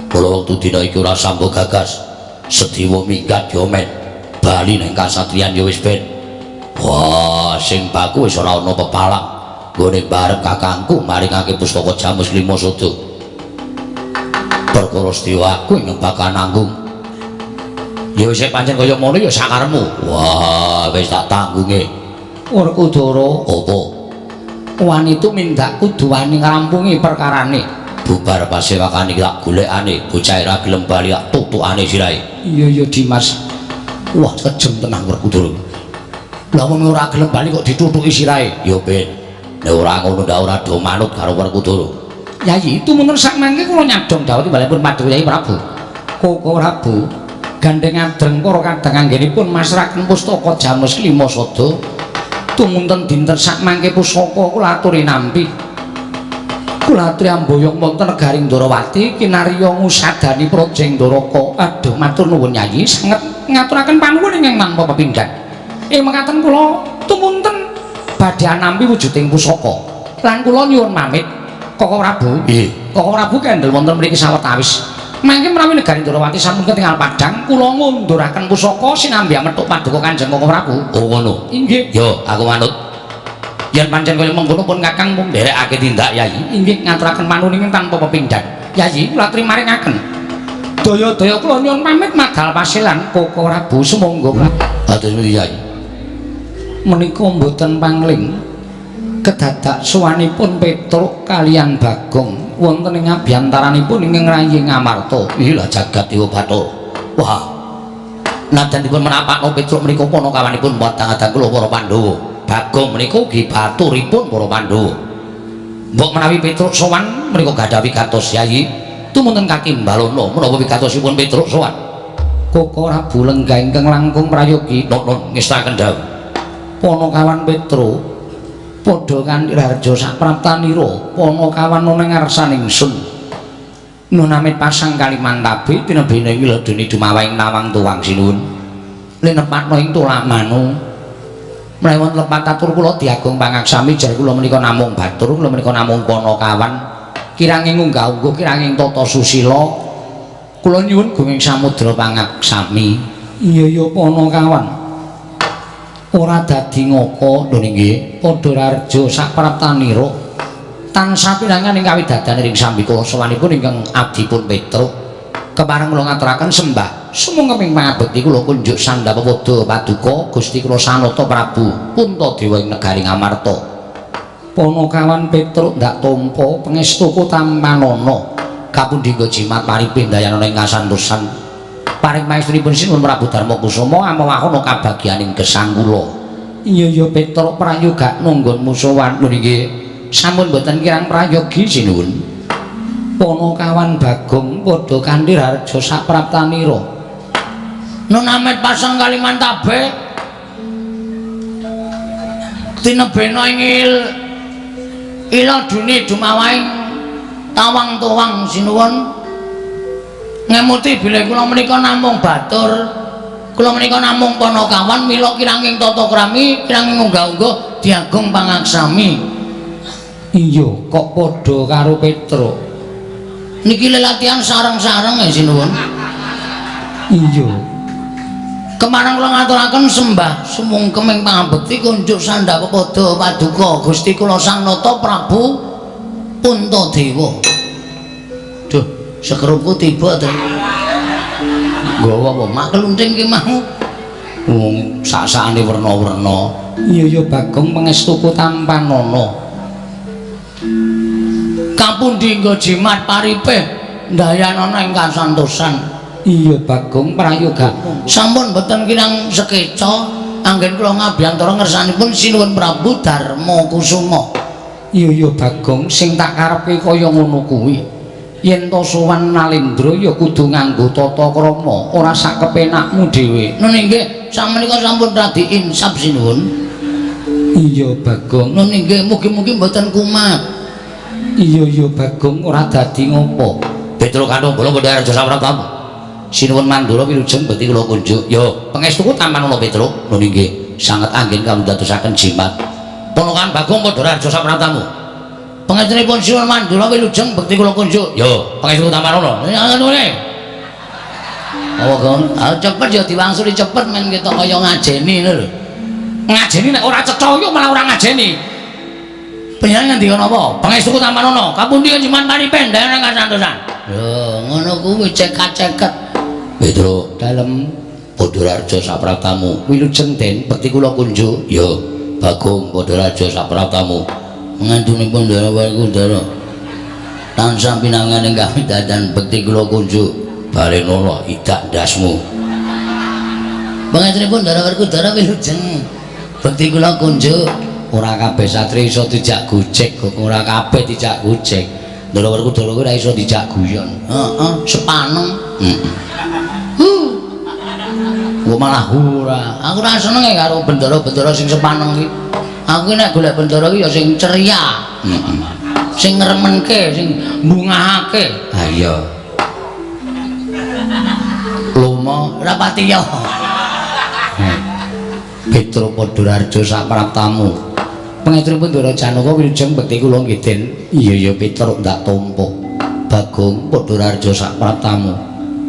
Kala wektu dina iki ora sambo gagas. Sediwa minggat ya men. Bali ning kasatriyan ya wis ben. Wah, sing baku wis ora ana pepalang. Nggone barep kakangku maringake pustaka Jamus Lima Sada. Perkara sediwa aku ing bakal nanggung. Ya wis pancen kaya ngono ya sakarepmu. Wah, wis tak tanggunge. Werkudara, apa? Wani tumindak kudu wani ngrampungi perkarane. Bubar pasewakane tak golekane, bocah ora gelem bali tak tutukane sirahe. Iya iya Dimas. Wah, kejem tenan Werkudara. Lah wong ora gelem bali kok ditutuki sirahe. Ya ben. Nek ora ngono ndak ora do manut karo Werkudara. Yayi, tumunten sakmangke kula nyadong dawuh timbalanipun Paduka Yayi Prabu. Koko Prabu, gandeng adreng para kadang anggenipun masraken pustaka Jamus Lima Sada. Tumunten dinten sakmangke pusaka kula aturi nampi. Kula aturi amboyong wonten negari Ndorowati kinarya ngusadani Praja Ndaraka. Aduh, matur nuwun Yayi, sanget ngaturaken panuwun ingkang tanpa pepindhan. Ing mekaten kula tumunten badhe nampi wujuding pusaka. Lan kula nyuwun pamit Koko Prabu. Nggih. Koko Prabu kendel wonten mriki sawetawis. Mangke menawi negari Ndorowati sampun ketingal padhang, kula ngunduraken pusaka sinambi methuk paduka Kanjeng Koko Prabu. Oh ngono. Inggih. Yo, aku manut. Yen pancen kaya mengkono pun Kakang mung nderekake tindak Yayi. Inggih, ngaturaken panuwun ingkang tanpa pepindhan. Yayi, kula trimaringaken. Daya-daya kula nyuwun pamit madal pasilan Koko Prabu sumangga. Kados pundi Yayi? Menika mboten pangling. Kedadak sowanipun Petruk kaliyan Bagong wonten ing abyantaranipun ingkang rayi Ngamarta. Ih lah jagat dewa Bathara. Wah. Najan dipun menapakno Petruk menika panakawanipun padang-adang kula para Pandhawa. Bagong menika ugi baturipun para Pandhawa. Mbok menawi Petruk sowan menika gadah wigatos Yayi. Tumunten kakimbalana menapa wigatosipun Petruk sowan. Koko Prabu lenggah ingkang langkung prayogi nonton ngestaken dawuh. Panakawan Petruk padha kanthi raharja sapraptanira panakawan ana ngarsaning ingsun. Nun amit pasang kalimantabe tinebene wiladene dumawahing nawang tuwang sinuwun. Linepatna ing tulamanu. Menawi wonten lepat atur kula diagung pangaksami jar kula menika namung batur, kula menika namung panakawan. Kiranging unggah-ungguh, kiranging tata susila. Kula nyuwun gunging samudra pangaksami. Iya ya Panakawan. Ora dadi ngoko lho nggih, padha rareja sapraptanira. Tansah pinangan ing kawidadan ring sambika sowanipun ingkang abdipun Petruk. Kepareng kula ngaturaken sembah sumangga ing pangabekti kula kunjuk sandhapa pada paduka Gusti kula Sanata Prabu Puntadewa ing negari Ngamarta. Panakawan Petruk ndak tampa pangestuku tampanana. Kapundi nggo jimat paripih dayanana ing kasantosan. Paring maestunipun Sinuwun Prabu Darma Kusuma amawahana kabagyaning gesang kula. Iya ya Petruk prayoga nggonmu sowan lho nggih. Sampun boten kirang prayogi sinuwun. Panakawan Bagong padha kanthi rareja sapraptanira. Nun amet pasang Kalimantabe. Tinebena ing ila dune dumawahing tawang tuwang sinuwun. Ngemuti bilih kula menika namung batur, kula menika namung Panakawan mila kiranging tata krami, kiranging unggah-ungguh diagung pangaksami. Iya, kok padha karo Petruk. Niki lelatihan sareng-sareng ya sinuwun. Iya. Kemarang kula ngaturaken sembah sumungkem ing pangabekti kunjuk sandhapa pada paduka Gusti kula Sang Nata Prabu Puntadewa. Duh, sekerupku tiba to. Nggawa apa mak klunting ki mau? Wong sak-sakane werna-werna. Iya ya Bagong pangestuku tampanana. Kapundi nggo jimat paripih ndayanana ing kasantosan. Iya Bagong prayoga. Sampun boten kirang sekeca anggen kula ngabiyantara ngersanipun Sinuwun Prabu Darma Kusuma. Iya ya Bagong sing tak karepke kaya ngono kuwi. Yen to sowan Nalendra ya kudu nganggo tata krama, ora sak kepenakmu dhewe. Nun inggih, samenika sampun radi insaf sinuwun. Iya Bagong. Nun inggih, mugi-mugi mboten kumat. Iya ya Bagong ora dadi ngopo. Petruk kanthong bolong padha raja sapraptamu. Sinuwun Mandura wilujeng bekti kula kunjuk. Yo, pangestuku tampanana Petruk. Nun inggih, sanget anggen kawidatosaken jimat. Ponokan Bagong padha raja sapraptamu. Pangestunipun Sinuwun Mandura wilujeng bekti kula kunjuk. Yo, pangestuku tampanana. Ngene. Apa Gong? Ah cepet ya diwangsuli cepet men ketok kaya ngajeni ngono lho. Ngajeni nek ora cetha yo malah ora ngajeni. Panjenengan ngendika napa? Pangestuku tampanana. Kapundi jimat paripih ndayan kasantosan. Lho, ngono kuwi cekat-ceket. Petruk dalem padha raja sapraptamu. Wilujeng Den bekti kula kunjuk. Yo, Bagong padha raja sapraptamu. Ngantunipun Ndara Werkudara tansah pinangan ing kawidadan bekti kula kunjuk. Barenono idak ndasmu. Pangestunipun Ndara Werkudara wilujeng bekti kula kunjuk. Ora kabeh satri iso dijak gojek, ora kabeh dijak gojek. Ndara Werkudara kuwi ora iso dijak guyon. Heeh, sepaneng. Heeh. Kok malah ora. Aku ora seneng karo bendara-bendara sing sepaneng iki. Aku nek golek bendara iki ya sing ceria. Heeh. Sing ngremenke, sing mbungahake. Ha iya. Lomo ora pati ya. Petruk Padhararja sapraptamu. Pangestunipun Ndara Janaka wilujeng bekti kula nggih Den. Iya ya Petruk ndak tampa. Bagong Padhararja sapraptamu.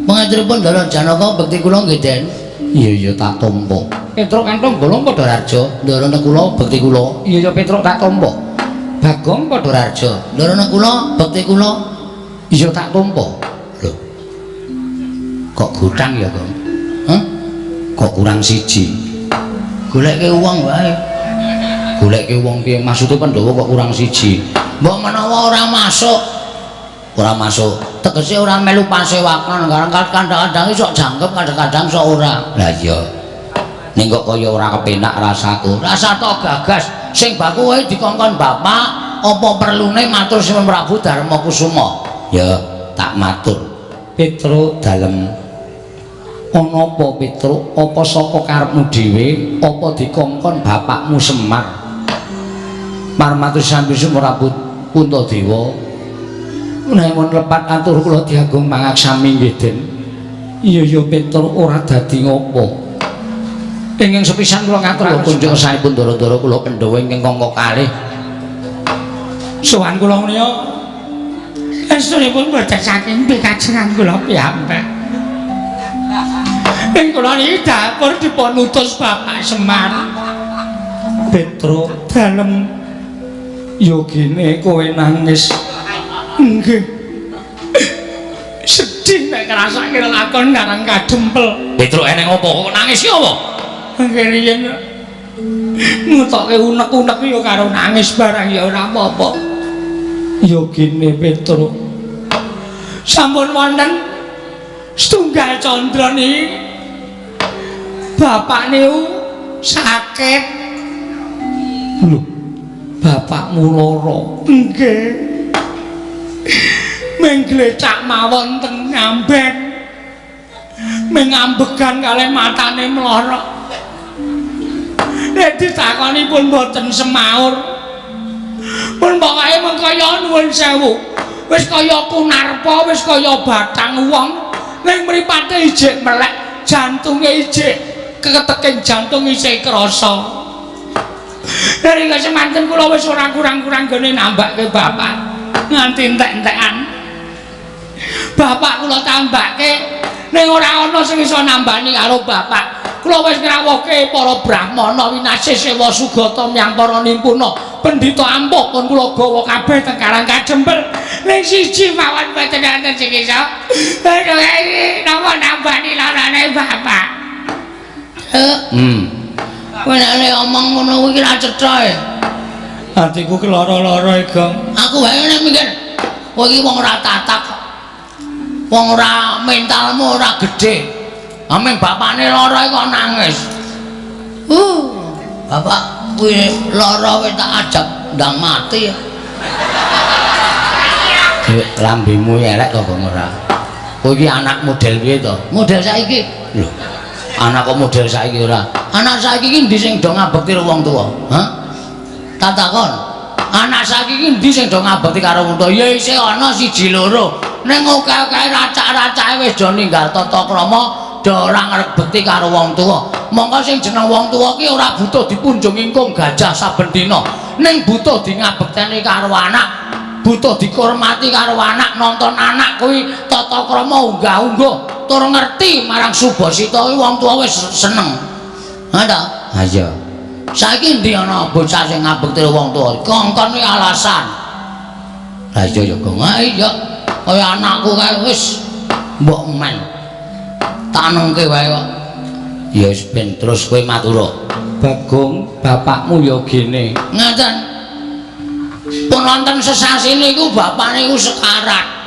Pangestunipun Ndara Janaka bekti kula nggih Den. Iya ya tak tampa. Petruk kanthong bolong Padhararja, Ndara kula bekti kula. Iya ya Petruk tak tampa. Bagong Padhararja, Ndara kula bekti kula. Iya tak tampa. Lho. Kok gutang ya, Gong? Hah? Kok kurang siji? Goleke wong wae. Goleke wong piye? Maksude Pandhawa kok kurang siji? Mbok menawa ora masuk. Ora masuk. Tegese ora melu pasewakan, kadang-kadang sok jangkep, kadang-kadang sok ora. Lah iya. Ning kok kaya ora kepenak rasaku. Rasa tok gagas sing baku wae dikongkon bapak, apa perlune matur Sinuwun Prabu Darma Kusuma? Ya, tak matur. Petruk dalem. Ana apa Petruk? Apa saka karepmu dhewe? Apa dikongkon bapakmu Semar? Marmatur sambi Prabu Puntadewa. Menawi lepat atur kula diagung pangaksami nggih Den. Iya ya Petruk ora dadi ngopo. Ingkang sepisan kula ngaturaken kunjuk kesanipun ndara-ndara kula Pandhawa ingkang angka kalih. Sowan kula menika Sestunipun boten saking pikajengan kula piyambak. Ing kula niki dapur dipun utus Bapak Semar. Petro dalem yogine kowe nangis. Nggih. Sedih nek ngrasake lakon Karang Kadempel. Petro eneng apa kok nangis ki apa? Nggih riyen ngutoke unek-unek ya karo nangis barang ya ora apa-apa. Yogine Petro sampun wonten setunggal candra niki bapak niku sakit. Lho, bapakmu lara? Nggih. Ming glecak mawon teng ngamben. Ming ngambegan kalih matane mlorok. Nek ditakoni pun mboten semaur. Pun pokoke mung kaya nuwun sewu. Wis kaya kunarpa, wis kaya batang wong, ning mripate ijik melek, jantunge ijik keteking jantung isih krasa. Dari semanten kula wis ora kurang-kurang gone nambahke bapak nganti entek-entekan. Bapak kula tambahke ning ora ana sing iso nambani karo bapak. Kula wis ngrawuhke para brahmana winasih sewa sugata myang para nimpuna pendhita ampuh pun kula gawa kabeh teng Karang Kadempel. Ning siji mawon boten wonten sing iso. Napa nambani larane bapak? Kowe nek omong ngono kuwi ra cetha e. Atiku ki lara-lara e, Gong. Aku wae nek mikir kowe iki wong ora tatak. Wong ora mentalmu ora gedhe. Ameng bapakne lara kok nangis. Bapak kuwi lara wis tak ajab ndang mati. Lambemu elek to, Gong ora? Kowe iki anak model piye to? Model saiki. Lho. Anak kok model saiki ora? Anak saiki iki endi sing do ngabekti karo wong tuwa? Hah? Tak takon. Anak saiki iki endi sing do ngabekti karo wong tuwa? Ya isih ana siji loro. Ning akeh-akeh racak-racake wis do ninggal tata krama, do ora ngrebekti karo wong tuwa. Mongko sing jeneng wong tuwa ki ora butuh dipunjung ingkung gajah saben dina. Ning butuh di ngabekteni karo anak, butuh dikurmati karo anak, nonton anak kuwi tata krama unggah-ungguh. Tur ngerti marang subasita kuwi wong tuwa wis seneng. Ha ta? Ha iya. Saiki endi ana bocah sing ngabekti wong tuwa? Kongkon kuwi alasan. Ha iya ya, Gong. Ha iya. Kaya anakku kae wis mbok men. Tanengke wae kok. Ya wis ben terus kowe matur. Bagong, bapakmu ya gene. Ngaten. Pun wonten sesasi niku bapak niku sekarat.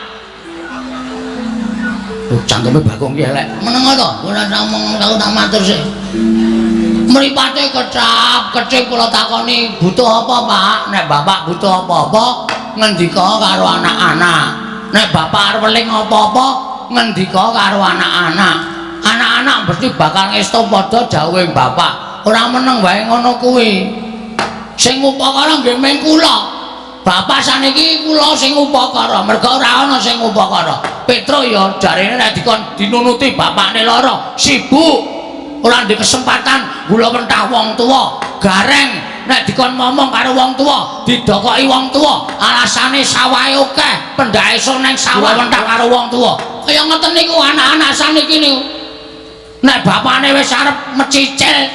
Cangkeme Bagong ki elek. Meneng to, ora ngomong aku tak matur sik. Mripate kecap, kecip kula takoni, butuh apa, Pak? Nek bapak butuh apa-apa, ngendika karo anak-anak. Nek bapak arep weling apa-apa, ngendika karo anak-anak. Anak-anak mesti bakal ngesto padha dawuhe bapak. Ora meneng wae ngono kuwi. Sing upakara nggih mung kula. Bapak saniki kula sing upakara, merga ora ana sing upakara. Petro ya jarene nek dikon dinunuti bapakne lara, sibuk. Ora ndek kesempatan gula mentah wong tuwa. Gareng nek dikon ngomong karo wong tuwa, didokoki wong tuwa, alasane sawahe akeh, pendhake iso nang sawah mentah karo wong tuwa. Kaya ngoten niku anak-anak saniki niku. Nek bapakne wis arep mecicil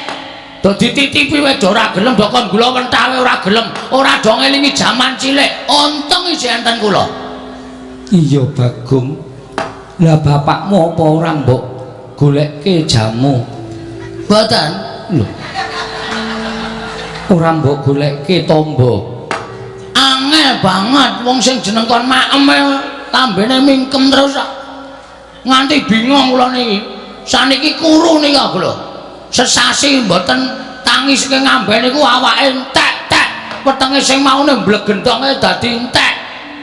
do dititipi wis ora gelem, do kon gula mentah ora gelem, ora do ngelingi jaman cilik. Untung isih enten kula. Iya Bagong. Lah bapakmu apa ora mbok golekke jamu? Mboten. Lho. Ora mbok golekke tombo. Angel banget wong sing jeneng kon maem lambene mingkem terus. Nganti bingung kula niki. Saniki kuru niki aku lho. Sesasi mboten tangi saking ngamben niku awake entek-tek. Wetenge sing maune mblegendonge dadi entek.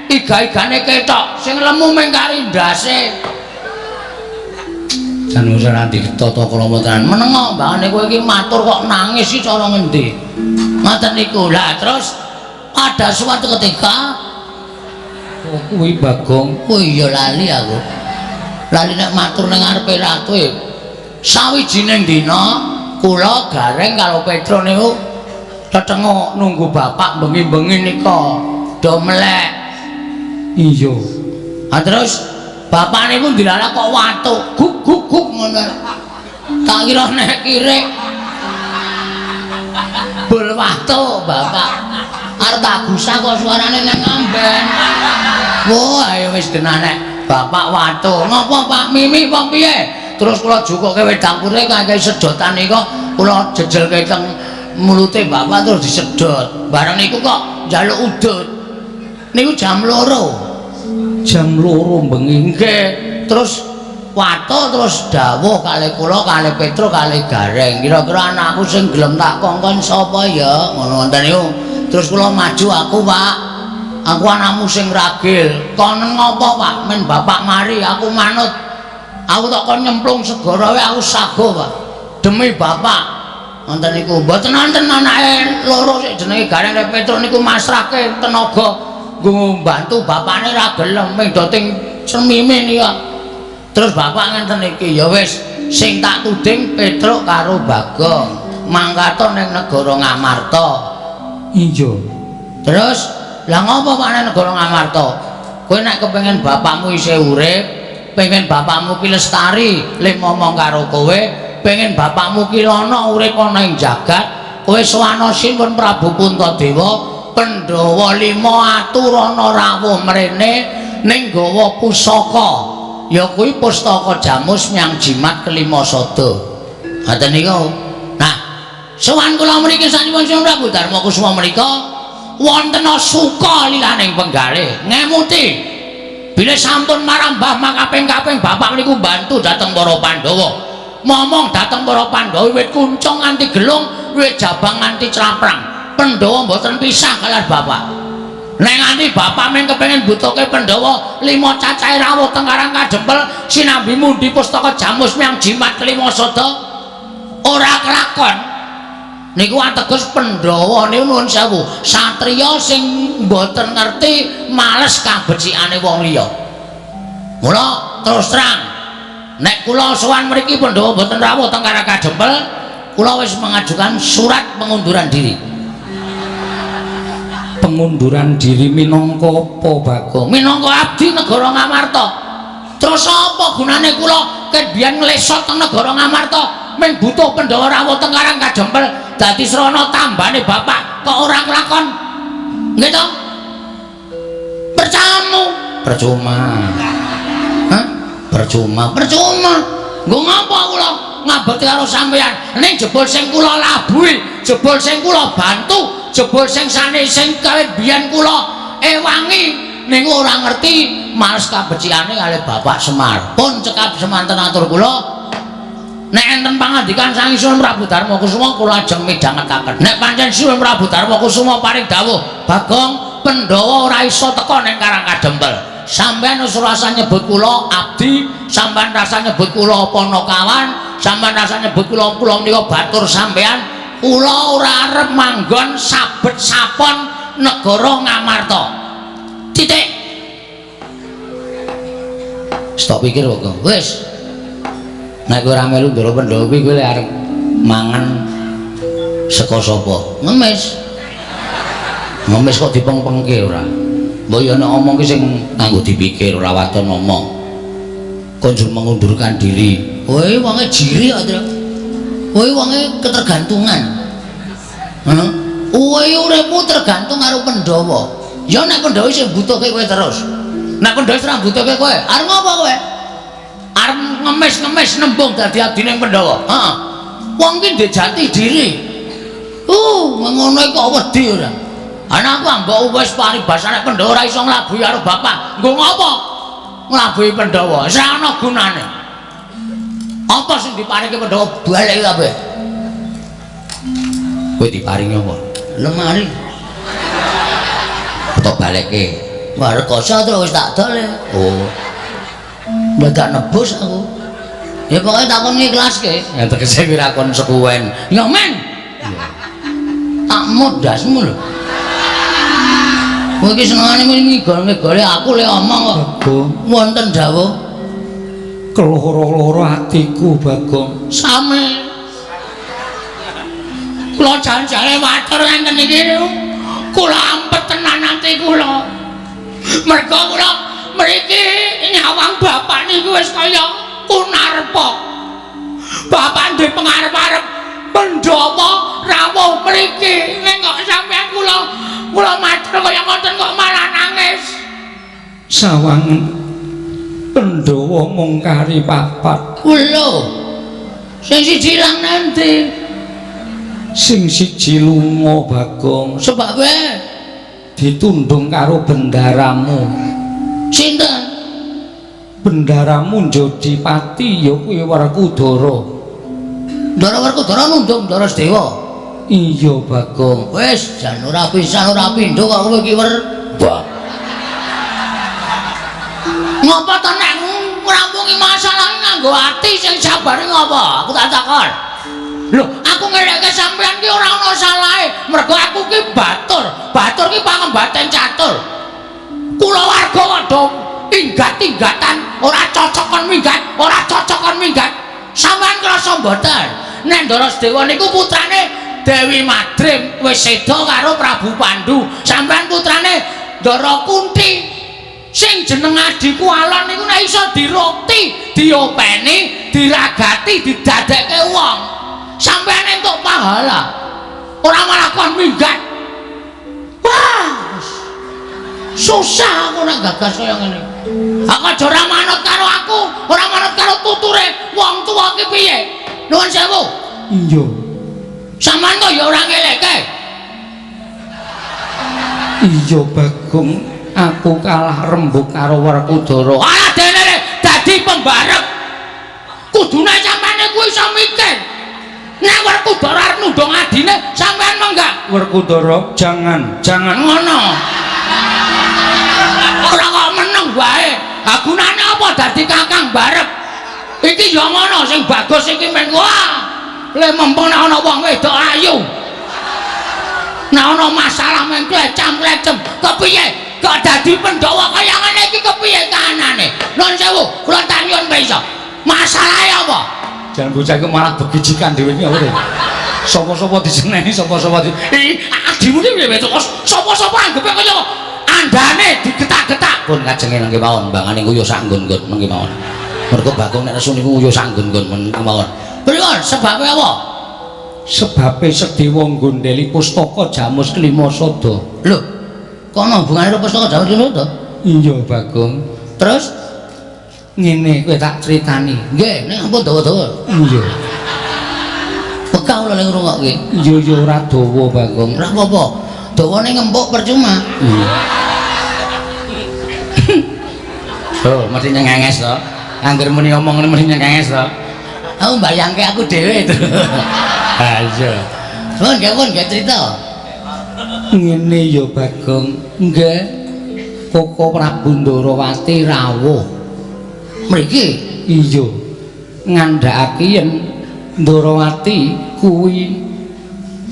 Iga-igane ketok, sing lemu mung kari ndase. Jan wis ora ditata krama tenan. Menengo mbahane kowe iki matur kok nangis iki cara ngendi? Ngoten niku. Lah terus pada suatu ketika kuwi Bagong. Oh iya lali aku. Lali nek matur ning ngarepe ratu e. Sawijining dina kula Gareng karo Petro niku tetenguk nunggu bapak bengi-bengi nika do melek. Iya. Ha terus bapak niku dilalah kok watuk guk guk guk ngono. Tak kira nek kirik bol watuk bapak. Arep tak gusah kok suarane nang amben. Wah, ayo wis genah nek bapak watuk. Ngopo Pak Mimi wong piye? Terus kula jukuke wedang putih kaya sedotan niku kula jejelke teng mulute bapak terus disedot. Bareng niku kok njaluk udut. Niku jam 2. Jam 2 bengi. Nggih, terus watuk terus dawuh kalih kula kalih Petro kalih Gareng. Kira-kira anakku sing gelem tak kongkon sapa ya? Ngono wonten niku. Terus kula maju aku, Pak. Aku anakmu sing ragil. Kon ngopo, Pak? Men bapak mari aku manut. Aku tak kon nyemplung segara wae aku sago, Pak. Demi bapak. Wonten niku mboten wonten anake loro sik jenenge Gareng karo Petro niku masrahke tenaga nggo mbantu bapakne ra gelem ming do ting cemime niku. Terus bapak ngenten iki, ya wis sing tak tuding Petruk karo Bagong mangkato ning negara Ngamarta. Iya. Terus lah ngopo Pak ning negara Ngamarta? Kowe nek kepengin bapakmu isih urip, pengen bapakmu ki lestari le momong karo kowe, pengen bapakmu ki ana urip ana ing jagat, kowe sowana Sinuwun Prabu Puntadewa, Pandhawa 5 aturana rawuh mrene ning gawa pusaka. Ya kuwi pustaka Jamus Myang Jimat kelima sada. Ngoten niku. Nah, sowan kula mriki sanipun Sinuwun Prabu Darma Kusuma menika wonten suka lilaning penggalih ngemuti bilih sampun marambah makaping-kaping bapak niku mbantu dhateng para Pandhawa. Momong dhateng para Pandhawa wiwit kuncung nganti gelung, wiwit jabang nganti claprang. Pandhawa mboten pisah kaliyan bapak. Nek nganti bapak mung kepengin butuhke Pandhawa 5 cacahe rawuh teng Karang Kadempel sinambi mundi pustaka Jamus Myang Jimat kelima sada ora kelakon. Niku ateges Pandhawa niku nuwun sewu, satriya sing mboten ngerti males kabecikane wong liya. Mula terus terang nek kula sowan mriki Pandhawa mboten rawuh teng Karang Kadempel, kula wis mengajukan surat pengunduran diri. Pengunduran diri minangka apa, Bagong? Minangka abdi negara Ngamarta. Terus apa gunane kula ket biyen nglesot teng negara Ngamarta mung butuh Pandhawa rawuh teng Karang Kadempel dadi srana tambane bapak kok ora kelakon? Nggih to? Percamu. Percuma. Hah? Percuma, percuma. Nggo ngapa kula ngabekti karo sampeyan? Ning jebul sing kula labuhi, jebul sing kula bantu, jebul sing sane sing kawit biyen kula ewangi niku ora ngerti males kabecikane kalih Bapak Semar. Pun cekap semanten atur kula. Nek enten pangandikan saking Sinuwun Prabu Darma Kusuma kula ajeng midhangetaken. Nek pancen Sinuwun Prabu Darma Kusuma paring dawuh, Bagong Pandhawa ora iso teka ning Karang Kadempel. Sampeyan wis rasa nyebut kula abdi, sampeyan rasa nyebut kula panakawan, sampeyan rasa nyebut kula kula menika batur sampeyan. Kula ora arep manggon sabet sapon negara Ngamarta. Titik. Stop pikir kok. Wis. Nek kowe ora melu Ndara Pandhawa kuwi kowe arep mangan saka sapa? Ngemis. Ngemis kok dipengpengke ora? Mbok ya nek omong ki sing nganggo dipikir ora waton omong. Konjur mengundurkan diri. Kowe wonge jiri kok, Tru. Kowe wonge ketergantungan. Heeh. Kowe uripmu tergantung karo Pandhawa. Ya nek Pandhawa isih mbutuhke kowe terus. Nek Pandhawa wis ora mbutuhke kowe, arep ngopo kowe? Arep ngemis-ngemis nembung dadi abdine Pandhawa. Heeh. Wong ki ndek jati diri. Ngono kok wedi ora. Anakku ambok wis paribasane Pandhawa ora iso nglabuhi karo bapak. Nggo ngopo? Nglabuhi Pandhawa. Wis ora ana gunane. Apa sing diparingi Pandhawa balik kabeh? Kowe diparingi apa? Lemari. Tok balekke. Wah, rekoso terus wis tak dol. Oh. Dadak nebus aku. Ya pokoke takon ngiklaske. Ya tegese kuwi ra kon sekuwen. Ya men. Tak modasmu lho. Kowe iki senengane ngigol-ngigole aku le omong kok. Bagong, Wonten dawuh keloro-loro atiku, Bagong. Sami. Kula jan-jane matur ngenten iki. Kula ampet tenan ati kula. Mergo kula Mriki nyawang bapak niku wis kaya Kunarpa. Bapak duwe pengarep-arep Pandhawa rawuh mriki. Ning kok sampean kula matur kaya ngoten kok malah nangis. Sawang Pandhawa mung kari papat. Lho. Sing siji ilang nanti? Sing siji lunga, Bagong. Sebabe ditundung karo bendaramu. Sinten? Bendaramu Jodipati ya kuwi Werkudara. Ndara Werkudara nundung Ndara Sedewa. Iya, Bagong. Wis jan ora pisan ora pindho kok kowe iki wer. Wah. Ngopo to nek ngrampungi masalah nganggo ati sing sabare ngopo? Aku tak takon. Lho, aku ngerekke sampean ki ora ana salahe, mergo aku ki batur. Batur ki pangembaten catur. Kulawarga padha inggat-inggatan, ora cocok kon minggat, ora cocok kon minggat. Sampean krasa mboten? Nek Ndara Sedewa niku putrane Dewi Madrim wis seda karo Prabu Pandu. Sampean putrane Ndara Kunti. Sing jeneng adhiku Alon niku nek iso diroti, diopeni, diragati, didadekke wong. Sampean entuk pahala. Ora malah kon minggat. Wah. Susah aku nek gagas kaya ngene. Aku aja ora manut karo aku, ora manut karo tuture wong tuwa ki piye? Nuwun sewu. Iya. Sampeyan kok ya ora ngeleke. Iya, Bagong, aku kalah rembug karo Werkudara. Alah dene dadi pembarep. Kudune sampeyan iku iso mikir. Nek Werkudara arep nundung adine, sampeyan menggak. Werkudara, jangan, jangan ngono. Ora kok meneng wae. Ha gunane apa dadi kakang barep? Iki ya ngono sing bagus iki men wah. Le mempeng nek ana wong wedok ayu. Nek ana masalah men klecam-klecem, kepiye? Kok dadi Pandhawa kaya ngene iki kepiye kahanane? Nuwun sewu, kula tanyun iso. Masalahe apa? Jan bocah iku malah begijikan dhewe iki apa to? Sapa-sapa diseneni, sapa-sapa di adimu iki piye to? Sapa-sapa anggepe kaya andane digetak-getak. Pun kajenge nangke mawon, mbangane nguyuh sak nggon-nggon mengki mawon. Mergo Bagong nek nesu niku nguyuh sak nggon-nggon mengki mawon. Pripun sebabe apa? Sebabe Sedewa nggondheli pustaka Jamus Klima Sada. Lho, kok ana hubungane karo pustaka Jamus Klima Sada? Iya, Bagong. Terus ngene kowe tak critani. Nggih, nek ampun dawa-dawa. Iya. Bekah kula ning ngrungokke. Iya ya ora dawa, Bagong. Ora apa-apa. Dawane ngempuk percuma. Iya. Oh, mesti nyengenges to. Angger muni omong ngene mesti nyengenges to. Aku mbayangke aku dhewe to. Ha iya. Pun nggih pun nggih crita. Ngene ya, Bagong. Nggih. Koko Prabu Ndarawati rawuh. Mriki? Iya. Ngandhakake yen Ndarawati kuwi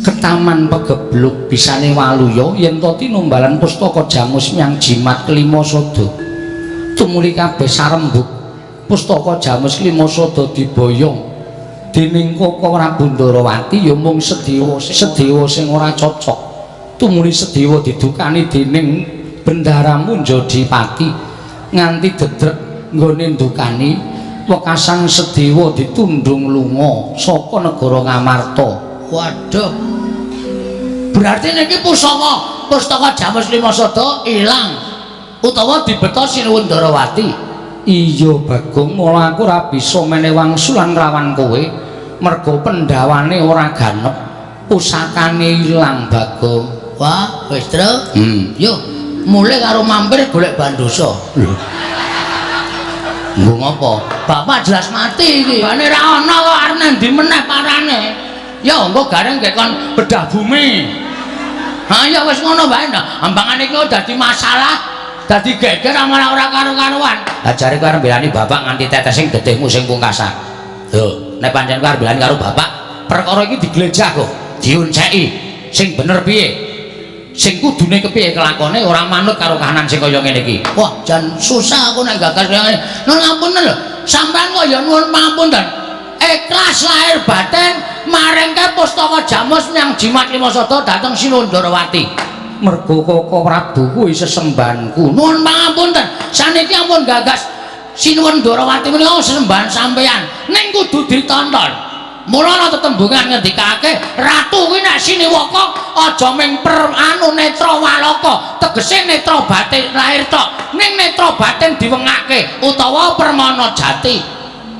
ketaman pegebluk bisane waluya yen to tinumbalan pustaka Jamus nyang Jimat Klima Sada. Tumuli kabeh sarembug pustaka Jamus Klima Sada diboyong dening Koko Prabu Ndarawati ya mung Sedewa Sedewa sing ora cocok. Tumuli Sedewa didukani dening Bendaramu Jodipati nganti dedrek nggone ndukani wekasan Sedewa ditundung lunga saka negara Ngamarta. Waduh. Berarti niki pustaka Jamus Klima Sada ilang utawa dibeta Sinuwun Ndarawati. Iya, Bagong, mula aku ora bisa menehi wangsulan lawan kowe mergo pendhawane ora ganep, pusakane ilang, Bagong. Wah, wis, Tru. Yo, mulih karo mampir golek bandosa. Lho. Nggo ngopo? Bapak jelas mati iki. Bane ra ana kok arep nang ndi meneh parane. Ya engko gareng gek kon bedah bumi. Ha ya wis ngono wae nah. Ambangane iki dadi masalah, dadi geger malah ora karo-karuan. Lah jare kowe arep mbelani bapak nganti tetesing getihmu sing pungkasan. Lho, nek pancen kowe arep mbelani karo bapak, perkara iki diglejah kok, dionceki. Sing bener piye? Sing kudune kepiye kelakone ora manut karo kahanan sing kaya ngene iki. Wah, jan susah aku nek gagas kaya ngene. Nuwun ngapunten lho. Sampeyan kok ya nuwun pangapunten. Ikhlas lahir batin maringke pustaka Jamus nyang Jimat Klima Sada dhateng Sinuwun Ndarawati. Mergo Koko Prabu kuwi sesembahanku. Nuwun pangapunten. Saniki ampun gagas Sinuwun Ndorowati menika sesembahan sampeyan ning kudu ditonton. Mula ana tetembungan ngendikake ratu kuwi nek siniwaka aja ming per anu netra walaka, tegese netra batin lahir tok, ning netra batin diwengake utawa permana jati.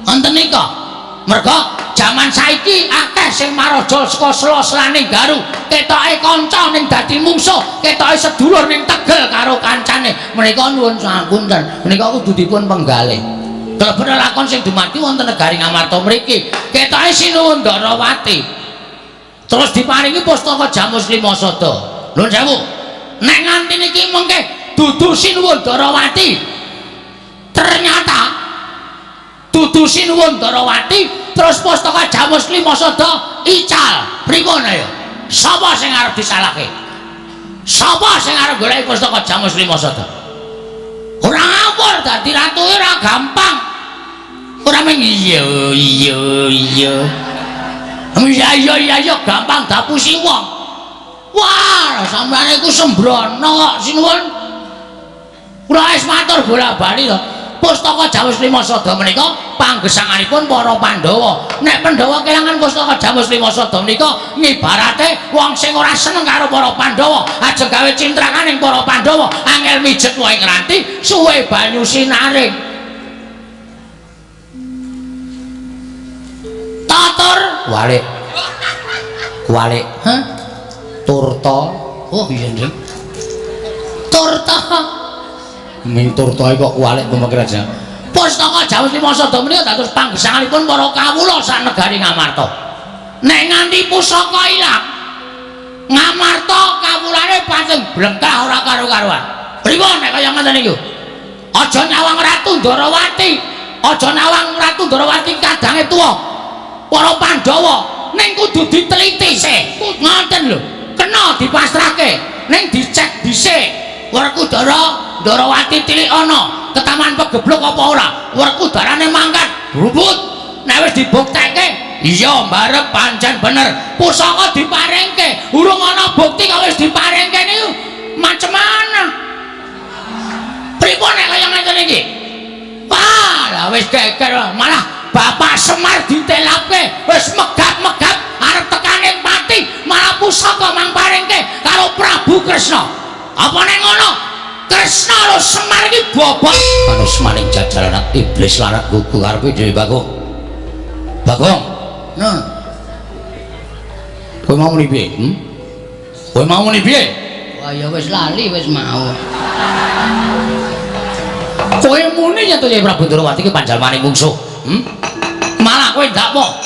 Wonten nika. Merga jaman saiki akeh sing maraja saka sela-selane garu, ketoke kanca ning dadi mungsuh, ketoke sedulur ning tegel karo kancane. Menika nuwun sapunten, menika kudu dipun penggalih. Kelebon lakon sing dumadi wonten negari Ngamarta mriki, ketoke Sinuwun Ndorowati. Terus diparingi pustaka Jamus Lima Sada. Nuwun sewu. Nek nganti niki mengke dudu Sinuwun Ndorowati. Ternyata dudu Sinuwun Ndorowati terus pustaka Jamus Lima Sada ical. Pripun ayo? Sapa sing arep disalahke? Sapa sing arep goleki pustaka Jamus Lima Sada? Ora ngawur dadi ratu ora gampang. Ora mung iya iya iya. Iya iya iya iya gampang dapusi wong. Wah, sampeyan iku sembrono kok sinuwun. Kula wis matur bola-bali to. Pustaka Jamus Lima Sada menika panggesanganipun para Pandhawa. Nek Pandhawa kelangan pustaka Jamus Lima Sada menika ngibarate wong sing ora seneng karo para Pandhawa, ajeng gawe cintrakaning para Pandhawa, angel mijet wae ngranti, suwe banyu sinaring. Tatur walik. Walik. Hah? Turta. Oh iya nggih. Turta. Ming turta kok walik pemikiran jenengan. Pustaka Jamus Lima Sada menika dados panggesanganipun para kawula sak negari Ngamarta. Nek nganti pusaka ilang, Ngamarta kawulane pancen blengkah ora karo-karuan. Pripun nek kaya ngoten niku? Aja nyawang Ratu Ndorowati, aja nyawang Ratu Ndorowati kadange tuwa. Para Pandhawa ning kudu diteliti sih. Ngoten lho. Kena dipasrahke, ning dicek dhisik. Werkudara Ndorowati tilik ana ketaman pegebluk apa ora? Werkudarane mangkat rubut. Nek wis dibuktekke, iya mbarep pancen bener. Pusaka diparingke, urung ana bukti kok wis diparingke niku macem mana? Pripun nek kaya ngeten iki? Wah, lah wis geger malah Bapak Semar ditelapke, wis megap-megap arep tekane pati, malah pusaka mang paringke karo Prabu Kresna. Apa nek ngono? Kresna karo Semar iki bobot manus maning jajaran iblis larat gugu karepe dhewe Bagong. Bagong. Nah. Kowe mau muni piye? Kowe mau muni piye? Wah ya wis lali wis mau. Kowe muni yen to Yai Prabu Ndorowati ki panjalmane mungsuh. Malah kowe ndakwa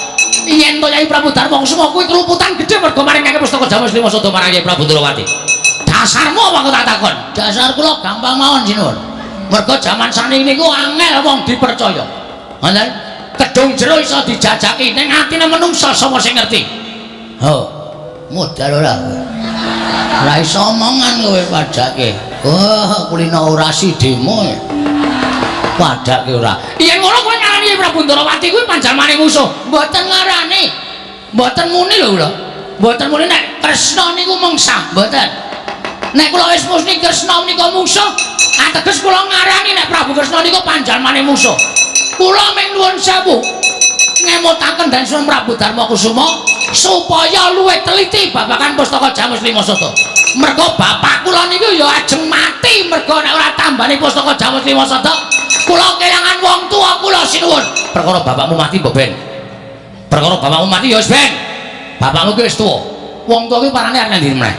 yen to Yai Prabu Darma Kusuma kuwi keluputan gedhe mergo maringake pustaka Jamus Lima Sada marang Yai Prabu Ndorowati. Dasarmu apa aku tak takon? Dasar kula gampang mawon sinuwun. Mergo jaman saniki niku angel wong dipercaya. Ngoten? Kedung jero iso dijajaki ning atine menungsa sapa sing ngerti? Ho, modal ora. Ora iso omongan kowe padake. Oh, kulino orasi demo. Padake ora. Yen ngono kowe ngarani Prabu Ndorowati kuwi panjalmane musuh. Mboten ngarani. Mboten muni lho kula. Mboten muni nek Kresna niku mungsah, mboten. Nek kula wis muni Kresna menika mungsuh, ateges kula ngarani nek Prabu Kresna niku panjalmane musuh. Kula ming nuwun sewu ngemutaken dan Sunan Prabu Darma Kusuma supaya luwih teliti babagan pustaka Jamus Lima Sada. Mergo bapak kula niku ya ajeng mati mergo nek ora tambani pustaka Jamus Lima Sada, kula kelangan wong tuwa kula sinuwun. Perkara bapakmu mati mbok ben. Perkara bapakmu mati ya wis ben. Bapakmu ki wis tuwa. Wong tuwa ki parane arep nang ndi meneh?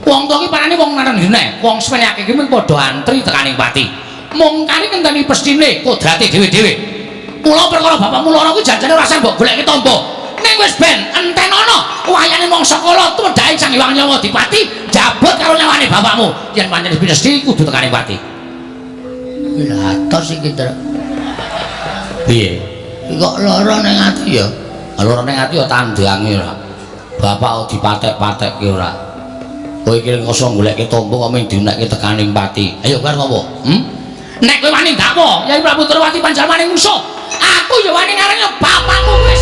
Wong tuwa ki parane wong nang ndi meneh? Wong semene akeh ki mung padha antri tekaning pati. Mung kari ngenteni pestine kodrate dhewe-dhewe. Mula perkara bapakmu lara kuwi janjane ora usah mbok goleki tombo. Ning wis ben entenono wayane mangsa kala tumedhake Sang Hyang Nyawa Dipati jabut karo nyawane bapakmu. Yen pancen pinesti kudu tekaning pati. Lha atos iki, Tru. Piye? Kok lara ning ati ya? Lara ning ati ya tandange ora. Bapak dipatek-patekke ora. Kowe iki ngoso goleke tombo kok mung diunekke tekaning pati. Ayo bar ngopo? Nek kowe wani ndakwa Yai Prabu Ndorowati panjalmane musuh, aku ya wani ngarani bapakmu wis.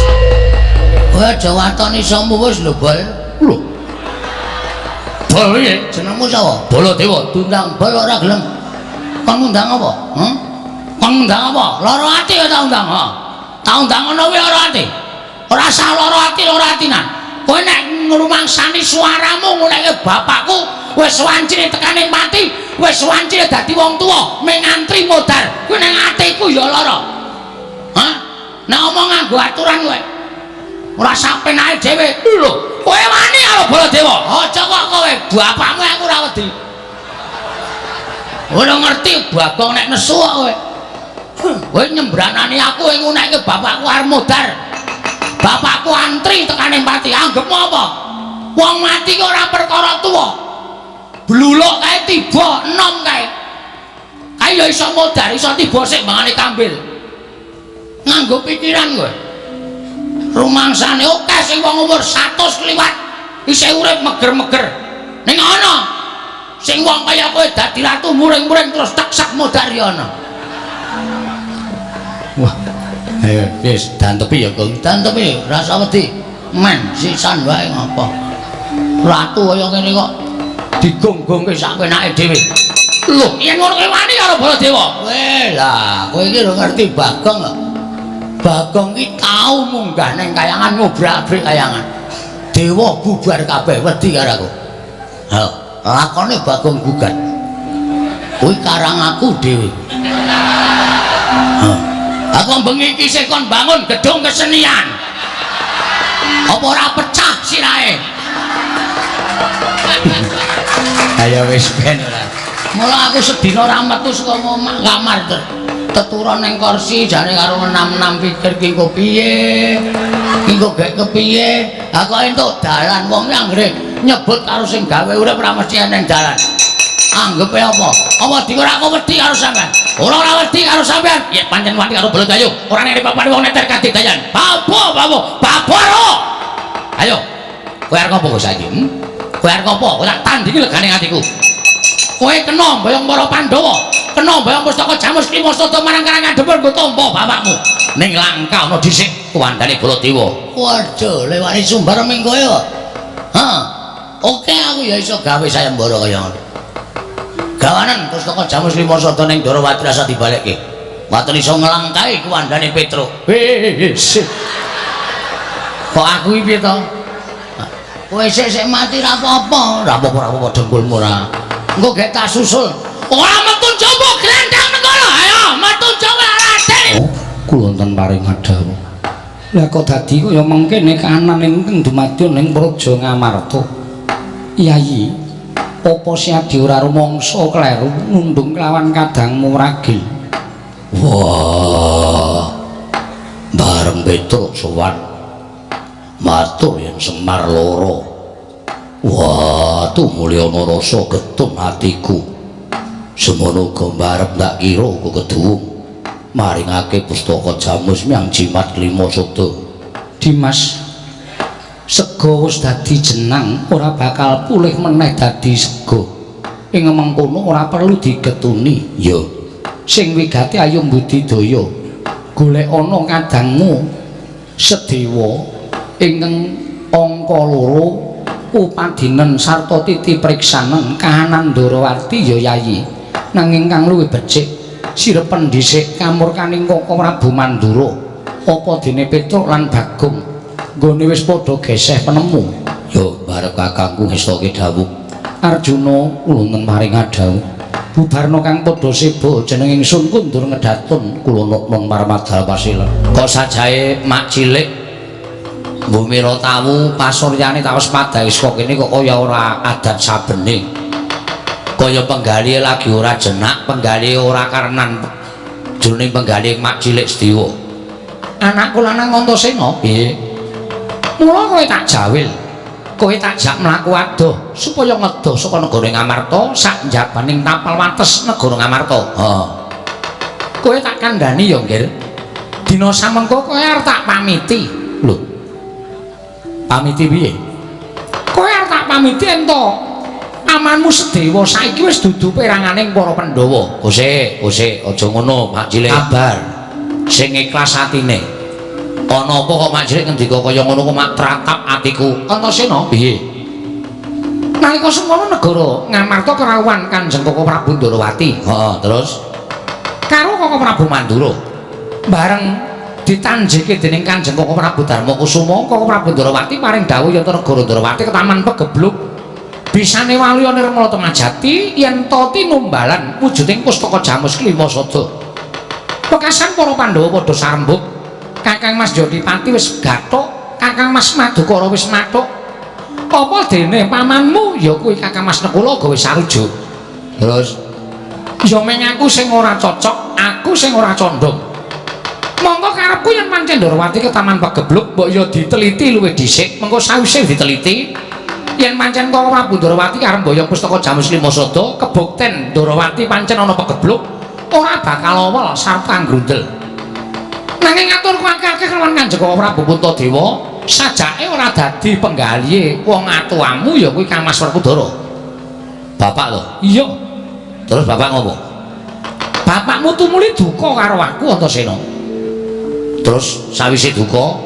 Kowe aja waton isomu wis lho, Bol. Lho. Bol piye? Jenengmu sapa? Baladewa. Diundang Bol ora gelem. Kon ngundang apa? Heh? Kon ngundang apa? Lara ati ya tak undang, ha. Tak undang ngono kuwi lara ati. Ora usah lara ati, lara atinan. Kowe nek ngrumangsani suaramu nguleke bapakku wis wancine tekane mati, wis wancine dadi wong tuwa, mung ngantri modar. Kuwi ning atiku ya lara. Hah? Nek omong nganggo aturan kowe. Ora sak penake dhewe. Lho, kowe wani karo Baladewa. Aja kok kowe, bapakmu aku ora wedi. Ora ngerti Bagong nek nesu kok kowe. Kowe nyembranani aku ing ngunekke bapakku arep modar. Bapakku antri tekane pati. Anggepmu apa? Wong mati ki ora perkara tuwa. Bluluk kae tiba enom kae. Kae ya iso modar, iso tiba sik mangane kambil. Nganggo pikiran kowe. Rumangsane akeh sing wong umur 100 kliwat isih urip meger-meger. Ning ana sing wong kaya kowe dadi ratu muring-muring terus teksak modar ya ana. Wah. Ayo wis dantepi ya, Gong. Dantepi, rasa wedi. Men sisan wae ngapa. Ratu kaya ngene kok digonggongke sak penake dhewe. Lho, yen ngono kowe wani karo Baladewa. Weh, lah kowe iki lho ngerti Bagong kok. Bagong iki tau munggah ning kayangan ngobrak-abrik kayangan. Dewa bubar kabeh wedi karo aku. Ha, lakone Bagong gugat. Kuwi karang aku dhewe. Ha. Aku bengi iki sing kon bangun gedung kesenian. Apa ora pecah sirahe? Ayo wis ben ora. Mula aku sedina ora metu saka omah kamar ter. Teturon ning kursi jane karo enam-enam pikir ki engko piye. Ki engko gek kepiye? Ha kok entuk dalan wong anggere nyebut karo sing gawe urip ora mesti eneng dalan. Anggepe apa? Apa dikira aku wedi karo sampean? Ora ora wedi karo sampean. Ya pancen wani karo Baladewa. Ora nek papane wong neter kadidayan. Babo, babo, babo. Ayo. Kowe arep ngopo saiki? Kowe arep ngopo? Kowe tak tandingi legane atiku. Kowe kena mboyong para Pandhawa, kena mboyong pustaka Jamus Klima Sada marang Karang Adempur nggo tampa bapakmu. Ning langka ana dhisik kuwandane Baladewa. Waduh, lewani sumbar mingko ya. Ha. Oke aku ya iso gawe sayembara kaya ngono. Gawanen pustaka Jamus Klima Sada ning Ndorowati rasa dibalekke. Waton iso nglangkahi kuwandane Petruk. Wis. Kok aku iki piye to? Kowe sik-sik mati ra apa-apa, ra apa-apa ra apa-apa dengkulmu ora. Engko gek tak susul. Ora metu njaba glendang negara. Ayo metu njaba Raden. Oh, kula wonten paring dawuh. Lah kok dadi kaya mengkene kahanan ingkang dumadya ning Praja Ngamarta. Yayi, apa siadi ora rumangsa kleru nundung kelawan kadangmu ragil? Wah. Bareng Petruk sowan matur yen Semar loro. Wah, tumulyana rasa getun atiku. Semono uga mbarep tak kira uga keduwung maringake pustaka Jamus myang jimat klima sada. Dimas, sega wis dadi jenang ora bakal pulih meneh dadi sega. Ing mengkono ora perlu digetuni. Ya, sing wigati ayo mbudidaya. Golek ana kadangmu Sedewa ingkang angka 2 upadinen sarta titi priksanen kahanan Ndorowati ya Yayi. Nanging kang luwih becik sirepen dhisik kamurkaning Koko Prabu Mandura. Apa dene Petruk lan Bagong nggone wis padha geseh penemu. Ya barep kakangku ngestoke dawuh. Arjuna kula wonten paring dawuh. Bubarna kang padha seba jeneng ingsun kundur ngedatun kula nukun marmadal pasilen. Kok sajae mak cilik Bumira tawu pasuryane tawes padhae saka kene kok kaya ora adat sabene. Kaya penggalihe lagi ora jenak, penggalihe ora karenan jroning penggalihe mak cilik Sedewa. Anakku lanang Antasena, piye? Mula kowe tak jawil. Kowe tak jak mlaku adoh supaya ngedoh saka negara Ngamarta sak njabaning tapal wates negara Ngamarta. Heeh. Kowe tak kandhani ya, Nggir. Dina samengko kowe arep tak pamiti. Lho. Pamiti piye? Kowe arep tak pamiti ento amanmu Sedewa saiki wis dudu peranganing para Pandhawa. Kose, kose, aja ngono, Mak Cilik. Kabar. Sing ikhlas atine. Ana apa kok Mak Cilik ngendika kaya ngono kok mak tratap atiku. Antasena, piye? Nalika semono negara Ngamarta kerawuhan Kanjeng Koko Prabu Ndorowati. Heeh, terus karo Koko Prabu Mandura. Bareng ditanjike dening Kanjeng Koko Prabu Darmakusuma, Koko Prabu Ndorowati paring dawuh yen negara Ndorowati ketaman pegebluk. Bisane waluya nirmala temajati yen ta tinumbalan wujuding pustaka Jamus Klima Sada. Wekasan para Pandhawa padha sarembug. Kakang Mas Jodipati wis gathuk, Kakang Mas Madukara wis mathuk. Apa dene pamanmu ya kuwi Kakang Mas Nekula gawe sarujuk. Terus ya meng aku sing ora cocok, aku sing ora condong. Monggo karepku yen pancen Ndorowati ke Taman Pagebluk mbok ya diteliti luwih dhisik, mengko sawise diteliti yen pancen Koko Prabu Ndorowati arep mboyong pustaka Jamus Lima Sada, kebukten Ndorowati pancen ana pegebluk, ora bakal awal sarta grundel. Nanging aturku akeh-akeh kelawan Kanjeng Koko Prabu Puntadewa, sajake ora dadi penggalihe wong atuamu ya kuwi Kang Mas Werkudara. Bapak lho? Iya. Terus bapak ngopo? Bapakmu tumuli duka karo aku Antasena. Terus sawise duka,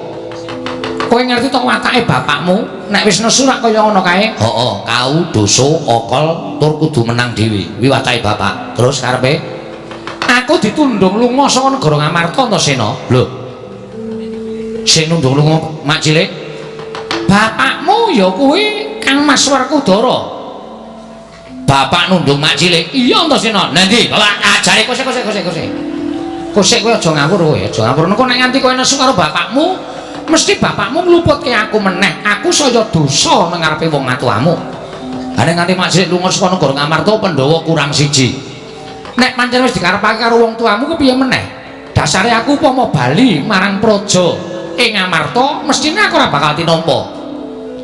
kowe ngerti to watake bapakmu nek wis nesu rak kaya ngono kae? Heeh, kau dosa okol tur kudu menang dhewe. Kuwi watake bapak. Terus karepe aku ditundung lunga saka negara Ngamarta Antasena. Lho. Sing nundung lunga mak cilik? Bapakmu ya kuwi Kang Mas Werkudara. Bapak nundung mak cilik? Iya Antasena. Lah ndi? Bapak ajare kosek kosek kosek kosek. Kosek kowe aja ngawur kowe, aja ngawur. Engko nek nganti kowe nesu karo bapakmu, mesti bapakmu ngluputke aku meneh. Aku saya dosa nang ngarepe wong atuamu. Ha nek nganti mak cilik lunga saka negara Ngamarta Pandhawa kurang siji. Nek pancen wis dikarepake karo wong tuamu ku piye meneh? Dasare aku upama bali marang praja ing Ngamarta, mestine aku ora bakal tinampa.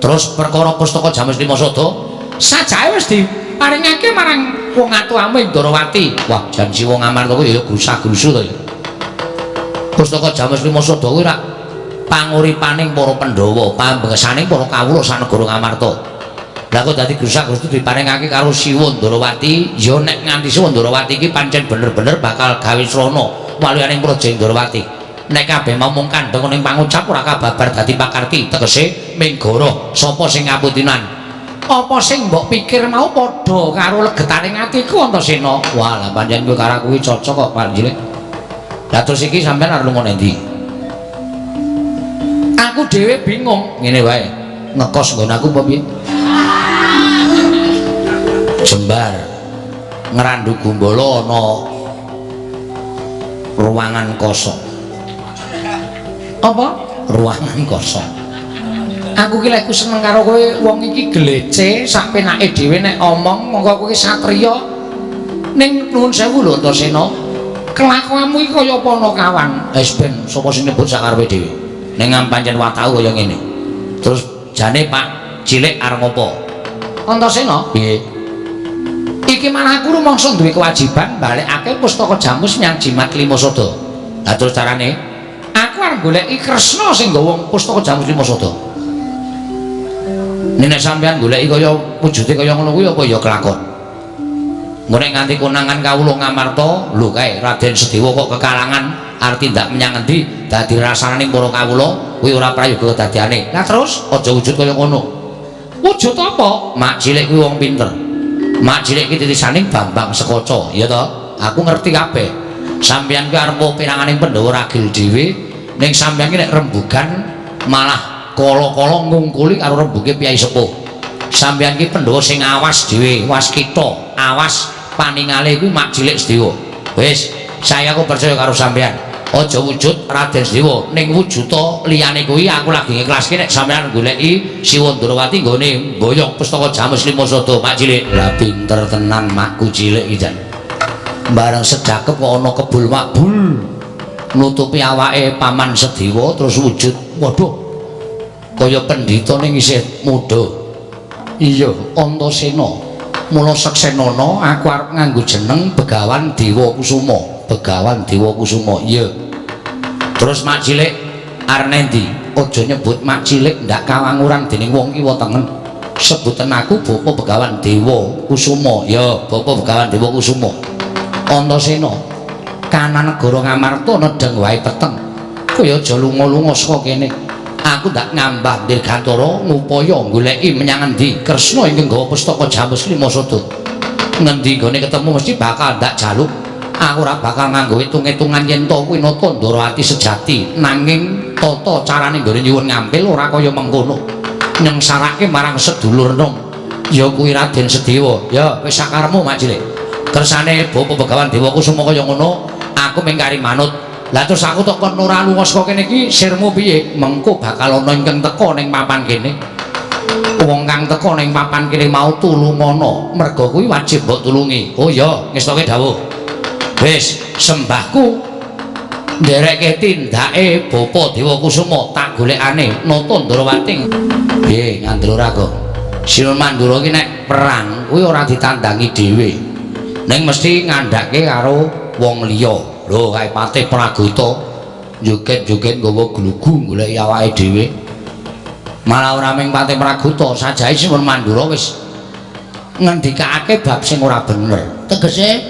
Terus perkara pustaka Jamus Lima Sada sajake wis diparingake marang wong atuamu ing Ndorowati. Wah, janji wong Ngamarta kuwi ya grusah-grusu to ya. Pustaka Jamus Lima Sada kuwi rak panguripaning para Pandhawa, pambengesaning para kawula sanegara Ngamarta. Lah kok dadi grusah-grusu diparingake karo Siwa Ndorowati, ya nek nganti Siwa Ndorowati iki pancen bener-bener bakal gawe srana waluyaning praja Ndorowati. Nek kabeh mau mung kandheng ning pangucap ora kababar dadi pakarti, tegese minggara sapa sing ngaputinan. Apa sing mbok pikir mau padha karo legetane atiku Antasena. Wah, lah pancen kowe karo aku iki cocok kok Pak Cilik. Lah terus iki sampean arep lunga nendi? Aku dhewe bingung. Ngene wae. Ngekos nggon aku apa piye? Jembar Ngrandu Gumbala ana ruangan kosong. Apa? Ruangan kosong. Aku ki lek seneng karo kowe, wong iki glece sak penake dhewe nek omong, monggo kowe satriya. Ning nuwun sewu lho Antasena. Kelakuanmu iki kaya apa ana kawan? Wis ben sapa sing nyebut sakarepe dhewe. Ning pancen watau kaya ngene. Terus jane Pak Cilik arep ngopo? Antasena, piye? Iki malah aku rumangsa duwe kewajiban balekake pustaka Jamus nyang Jimat Lima Sada. Lah terus carane? Aku arep goleki Kresna sing nggawa pustaka Jamus Lima Sada. Nek sampean goleki kaya wujude kaya ngono kuwi apa ya kelakon. Engko nek nganti konangan kawula Ngamarta, lho kae Raden Sedewa kok kekalangan arep tindak menyang endi dadi rasananing para kawula kuwi ora prayoga kedadiane. Lah terus aja wujud kaya ngono. Wujud apa? Mak cilik kuwi wong pinter. Mak cilik iki titisaning Bambang Sekoco, ya toh? Aku ngerti kabeh. Sampeyan kuwi arep peranganing Pandhawa ragil dhewe, ning sampeyan ki nek rembugan malah kala-kala ngungkuli karo rembuge Piyai Sepuh. Sampeyan ki Pandhawa sing awas dhewe, waskita, awas paningale kuwi mak cilik Sedewa. Wis, saya aku percaya karo sampeyan. Aja wujud Raden Sedewa, ning wujuda liyane kuwi aku lagi ngiklaske nek sampeyan goleki Siwa Ndorowati nggone mboyong pustaka Jamus Lima Sada mak cilik. Lah pinter tenan makku cilik iki jan. Bareng sedakep kok ana kebul makbul nutupi awake Paman Sedewa terus wujud. Waduh. Kaya pendhita ning isih muda. Iya, Antasena. Mula seksenana aku arep nganggo jeneng Begawan Dewa Kusuma. Begawan Dewa Kusuma. Iya. Terus mak cilik arep nendi? Aja nyebut mak cilik ndak kawanguran dening wong kiwa tengen. Sebutan aku Bapak Begawan Dewa Kusuma. Ya, Bapak Begawan Dewa Kusuma. Antasena, kanan negara Ngamarta nedheng wae peteng. Kowe aja lunga-lunga saka kene. Aku ndak ngambah dirgantara ngupaya goleki menyang endi Kresna ingkang gawa pustaka Jamus Lima Sada. Ngendi nggone ketemu mesti bakal ndak jaluk. Aku ora bakal nganggo hitung-hitungan yen to kuwi nata Ndorowati sejati, nanging tata carane nggone nyuwun ngampil ora kaya mengkono. Nyengsarake marang sedulur nom ya kuwi Raden Sedewa. Ya wis sakaremu Mak Cilik. Kersane Bapak Begawan Dewa Kusuma kaya ngono, aku mung kari manut. Lah terus aku tok kon ora lunga saka kene iki sirmu piye? Mengko bakal ana ingkang teka ning papan kene. Wong kang teka ning papan kene mau tulungana, merga kuwi wajib mbok tulungi. Oh iya, ngestoke dawuh. Wis, sembahku nderekke tindake Bapa Dewa Kusuma tak golekane nata Ndorowati. Piye ngandel ora kok? Sinuwun Mandura iki nek perang kuwi ora ditandangi dhewe. Ning mesti ngandhake karo wong liya. Lho kae Patih Pragota joget-joget nggawa glugu goleki awake dhewe. Malah ora mung Patih Pragota, sajahe Sinuwun Mandura wis ngendikake bab sing ora bener. Tegese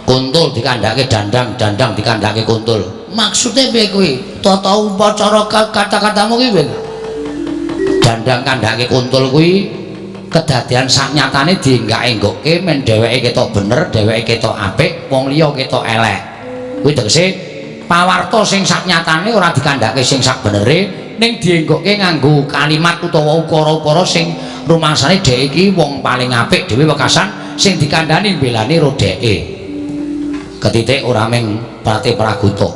kuntul dikandhake dandang, dandang dikandhake kuntul. Maksude piye kuwi? Tata upacara kata-katamu ki piye? Dandang kandhake kuntul kuwi kedadean saknyatane dienggak-enggokke men dheweke ketok bener, dheweke ketok apik, wong liya ketok elek. Kuwi tegese pawarta sing saknyatane ora dikandhake sing sakbenere, ning dienggokke nganggo kalimat utawa ukara-ukara sing rumangsane dhek iki wong paling apik dhewe wekasan sing dikandhani mbelani ro dheke. Ketitik ora ming Patih Pragota.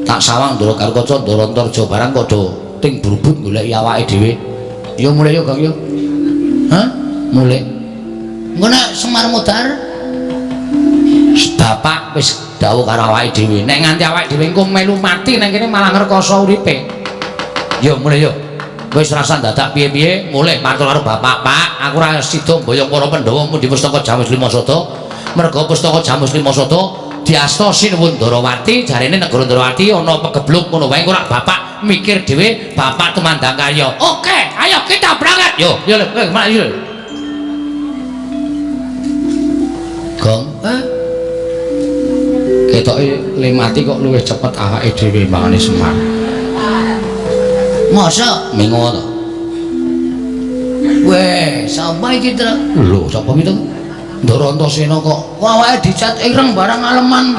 Tak sawang Ndara Garukaca Ndara Antarja barang padha ting brubut goleki awake dhewe. Ya mulih ya Gong ya. Hah? Mulih. Engko nek Semar mudhar bapak wis dawuh karo awake dhewe. Nek nganti awake dhewe engko melu mati nang kene malah ngrekoso uripe. Ya mulih ya. Wis rasa dadak piye-piye mulih matur karo bapak, Pak, aku ora sida mboyong para Pandhawa mundhi pustaka Jamus Lima Sada. Merga pustaka Jamus Lima Sada diasta Sinuwun Ndorowati, jarene negara Ndorowati ana pegebluk ngono wae engko rak bapak mikir dhewe, bapak tumandang karya. Oke, ayo kita berangkat. Yo, yo yo. Gong, ketoke le mati kok luwih cepet awake dhewe mangane Semar. Masa mengo to? Weh, sapa iki, Tru? Lho, sapa iki to? Ndara Antasena kok awake dicat ireng barang aleman.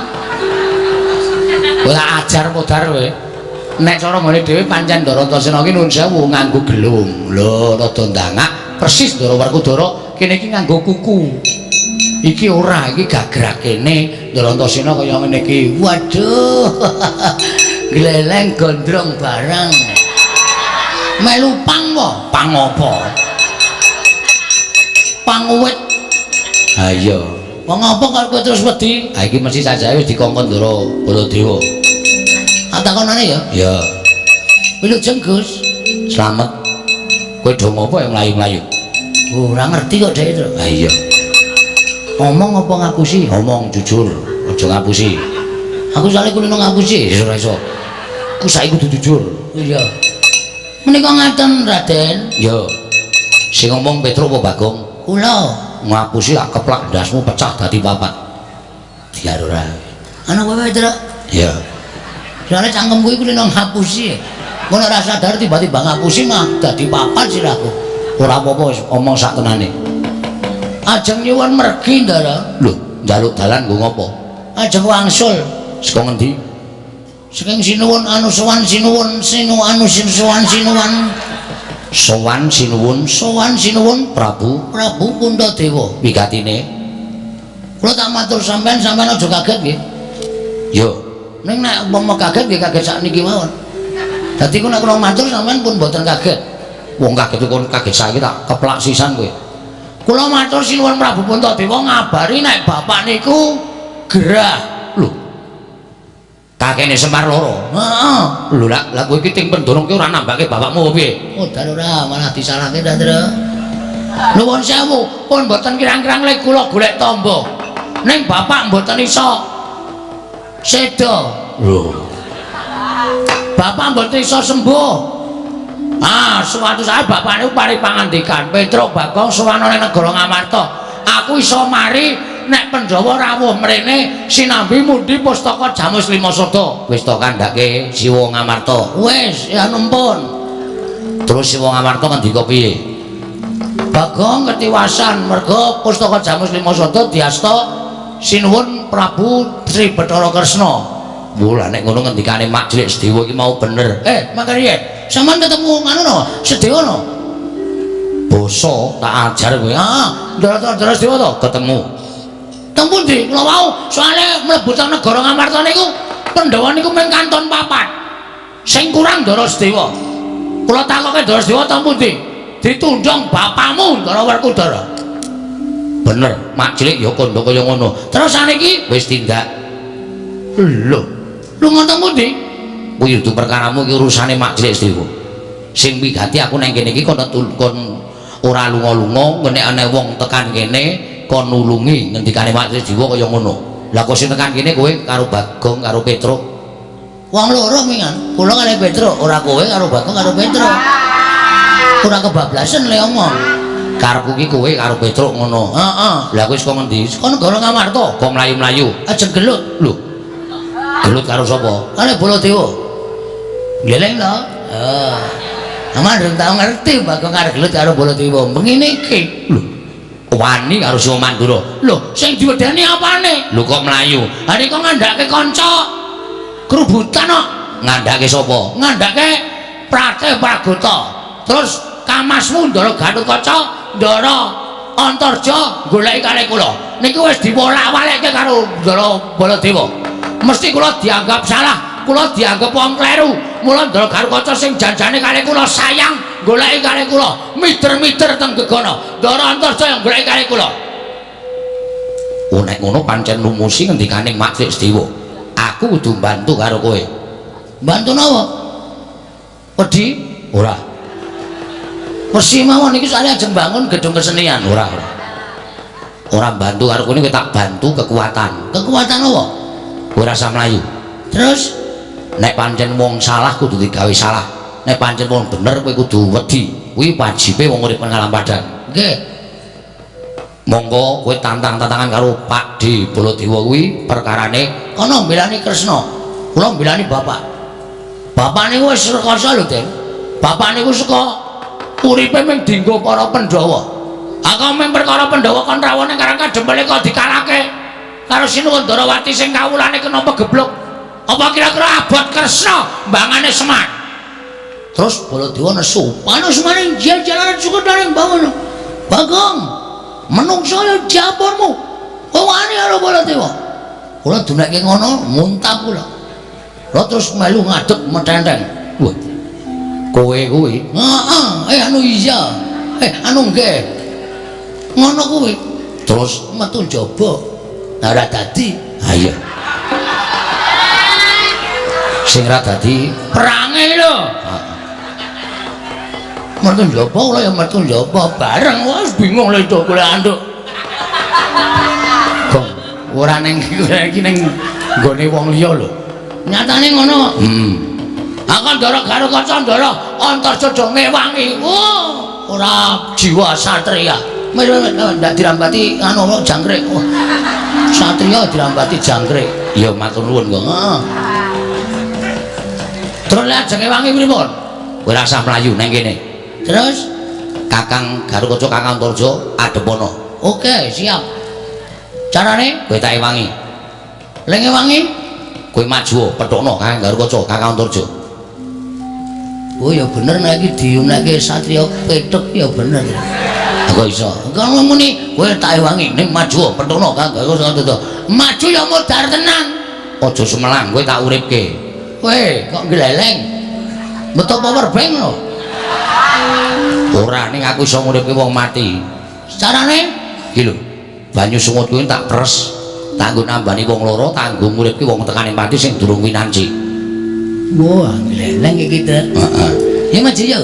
Ora ajar modar kowe. Nek cara nggone dhewe pancen Ndara Antasena iki nuwun sewu nganggo gelung. Lho, rada ndangak persis Ndara Werkudara kene iki nganggo kuku. Iki ora, iki gagrak kene Ndara Antasena kaya ngene iki. Waduh. Gleleng gondrong barang. Melu pang po? Pang apa? Pang wit. Ha iya. Wong apa kok kowe terus wedi? Ha iki mesti sajae wis dikongkon Ndara Baladewa. Ah takonane ya? Iya. Wilujeng Gus. Slamet. Kowe do ngopo ya mlayu-mlayu? Ora ngerti kok dhek, Tru. Ha iya. Ngomong apa ngapusi? Ngomong jujur, aja ngapusi. Aku soalé kulino ngapusi. Ya ora iso. Ku saiki kudu jujur. Iya. Menika ngaten, Raden. Ya. Sing ngomong Petro apa Bagong? Kula. Ngapusi lak keplak ndasmu pecah dadi papat. Diar ora. Ana kowe, Tru? Iya. Soale cangkemku iku kulino ngapusi. Ngono ora sadar tiba-tiba ngapusi mah dadi papat sirahku. Ora apa-apa wis omong sak tenane. Ajeng nyuwun mergi, Ndara. Lho, njaluk dalan nggo ngopo? Ajeng wangsul. Saka ngendi? Saking sinuwun anu sowan sinuwun sinu anu sin sowan sinuwun sowan sinuwun sowan sinuwun Prabu Prabu Puntadewa. Wigatine kula tak matur sampean, sampean aja kaget nggih. Yo, ning nek umpama kaget nggih kaget sakniki mawon. Dadi ku nek kula matur sampean pun mboten kaget. Wong kaget kon kaget saiki tak keplak sisan kowe. Kula matur sinuwun Prabu Puntadewa ngabari nek bapak niku gerah. Lho. Kakene Semar loro. Heeh. Lho lak kowe iki ting pendorong ki ora nambake bapakmu apa piye? Oh, ora malah disalahke ta, Tru. Nuwun sewu, pun mboten kirang-kirang lek kula golek tamba. Ning bapak mboten iso seda. Lho. Bapak mboten iso sembuh. Ah, suatu saat bapak niku paring pangandikan, Petruk Bagong sowan ning negara Ngamarta. Aku iso mari nek Pandhawa rawuh mrene sinambi mundhi pustaka Jamus Lima Sada. Wis to kandhake Siwa Ngamarta. Wis, ya numpun. Terus si wong Amarta ngendika piye? Bagong ketiwasan merga pustaka Jamus Lima Sada diasta sinuwun Prabu Sri Bathara Kresna. Wah, nek ngono ngendikane Mak Cilik Sedewa iki mau bener. Mangkane piye? Sampeyan ketemu ngono no, Sedewa no. Basa tak ajar kowe. Ah, Ndara Sedewa to ketemu. Teng pundi? Kula wau soalé mlebu teng negara Ngamarta niku Pandhawa niku mung kanton papat. Sing kurang Ndara Sedewa. Kula takoke Ndara Sedewa teng pundi? Ditundhong bapamu Ndara Werkudara. Bener, Mak Cilik ya kandha kaya ngono. Terus saniki wis tindak. Lho, lunga teng pundi? Kuwi dudu perkaramu, iki urusane Mak Cilik Sedewa. Sing wigati aku nang kene iki kon ora lunga-lunga, nek ana wong tekan kene kon nulungi, ngendikane Mak Cilik Sedewa kaya ngono. Lah kok sing tekan kene kowe karo Bagong karo Petruk. Wong loro mingan, kula karo Petruk, ora kowe karo Bagong karo Petruk. Ora kebablasan le omong. Karepku ki kowe karo Petruk ngono. Heeh. Lah kowe saka ngendi? Saka negara Ngamarta. Kok mlayu-mlayu? Ajeng gelut. Lho. Gelut karo sapa? Karo Baladewa. Ngeleng to? Heeh. Aman durung tau ngerti Bagong karo gelut karo Baladewa. Mengene iki. Lho. Wani karo Siwa Mandura. Lho, sing diwedeni apane? Lho kok mlayu? Ha nek kok ngandhake kanca kerubutan kok. Ngandhake sapa? Ngandhake Prate Pragota. Terus kamasmu Ndara Gatotkaca, Ndara Antarja goleki kalih kula. Niku wis diwolak-walekke karo Ndara Baladewa. Mesti kula dianggap salah, kula dianggap wong kleru. Mula Ndara Gatotkaca sing janjane kalih kula sayang goleki kalih kula, mider-mider teng gegana. Ndara Antarja yang goleki kalih kula. Oh nek ngono pancen lumusi ngendikane Mak Cilik Sedewa. Aku kudu mbantu karo kowe. Mbantu napa? Wedi? Ora. Mesti mawon iki soalé ajeng bangun gedung kesenian. Ora, ora. Ora mbantu karo kowe tak bantu kekuatan. Kekuatan apa? Kowe rasa mlayu. Terus nek pancen wong salah kudu digawe salah. Nek pancen wong bener kowe kudu wedi. Kuwi wajibe wong urip nang alam padang. Nggih. Monggo kowe tantang-tantangan karo Pak D Baladewa kuwi perkarane kono mbelani Kresna. Kula mbelani bapak. Bapak niku wis rekoso lho, Den. Bapak niku saka uripe mung dienggo para Pandhawa. Aku mung perkara Pandhawa kon rawuh ning Karang Kadempel kok dikalahke karo Sinuwun Ndarawati sing kawulane kena pegebluk. Apa kira-kira abot Kresna mbangane Semar? Terus Baladewa nesu, panus maring jalaran sukadaring bangun. Bagong, menungso ya japormu. Kowe wani karo Baladewa. Kula dunekke ngono, muntah kula. Kula terus melu ngadeg metenteng. Wah. Kowe kuwi? Heeh, anu iya. Anu nggih. Ngono kuwi. Terus metu njaba. Lah ora dadi. Ha iya. Sing ra dadi perange lho. Metu njaba kula ya metu njaba bareng wis bingung lho itu kula anduk. Gong, ora ning iki ning nggone wong liya lho. Nyatane ngono. Heeh. Aku Ndara Gatotkaca Ndara Antarja do ngewangi. Oh, ora jiwa satria. Ndak dirambati anu jangkrik. Oh. Satria dirambati jangkrik. Ya matur nuwun kok. Heeh. Terus lek ajeng ngewangi pripun? Kowe ora usah mlayu nang kene. Terus Kakang Gatotkaca Kakang Antarja adhepono. Oke, siap. Carane kowe tak ewangi. Lek ngewangi kowe maju pethukno Kakang Gatotkaca Kakang Antarja. Oh ya bener nek iki diuneke satria pethuk ya bener. Kok iso? Kalau muni kowe tak ewangi ning maju pethukno Kakang Gatotkaca. Maju ya modar tenan. Aja sumelang kowe tak uripke. Kowe kok gleleng. Metu power bank lho. Ora ning aku iso nguripke wong mati. Carane iki lho. Banyu sungut kuwi tak pres, tak nggo nambani wong loro, tak nggo nguripke wong tekane mati sing durung winanci. Wah, gleleng iki ta. Heeh. Ya maju yo.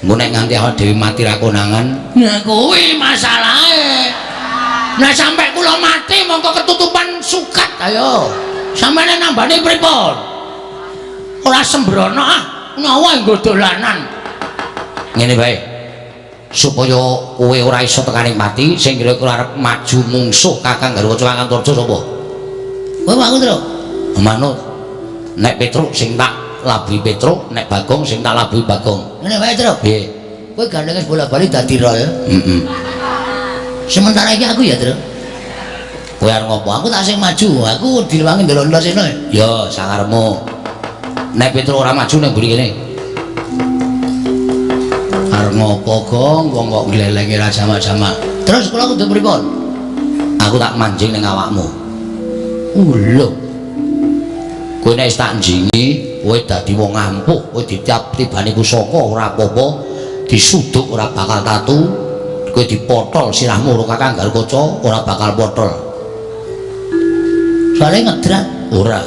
Engko nek nganti awake dhewe mati ra konangan, nah kuwi masalahe. Nah sampe kula mati mongko ketutupan suket ayo. Sampeyan nambani pripun? Ora sembrono ah, nyawa nggo dolanan. Ngene wae. Supaya kowe ora iso tekaning mati, sing kira-kira arep maju mungsuh Kakang Gatotkaca Kakang Antarja sapa? Kowe aku, Tru. Manut. Nek Petruk sing tak labuhi Petruk, nek Bagong sing tak labuhi Bagong. Ngene wae, Truk. Piye? Kowe gandeng wis bola-bali dadi rol. Heeh. Sementara iki aku ya, Truk. Kowe arep ngopo? Aku tak sing maju, aku direwangi ndelok Antasena. Ya, sakarepmu. Nek Petruk ora maju nang mburi kene. Arep ngopo, Gong? Wong kok glelenge ra jamak-jamak. Terus kula kudu pripun? Aku tak manjing ning awakmu. Lho. Kowe nek wis tak njingi, kowe dadi wong ampuh, kowe ditiap tibane pusaka ora apa-apa, disuduk ora bakal tatu, kowe dipotol sirahmu karo Kakang Garukaca ora bakal potol. Soale ngedrat ora.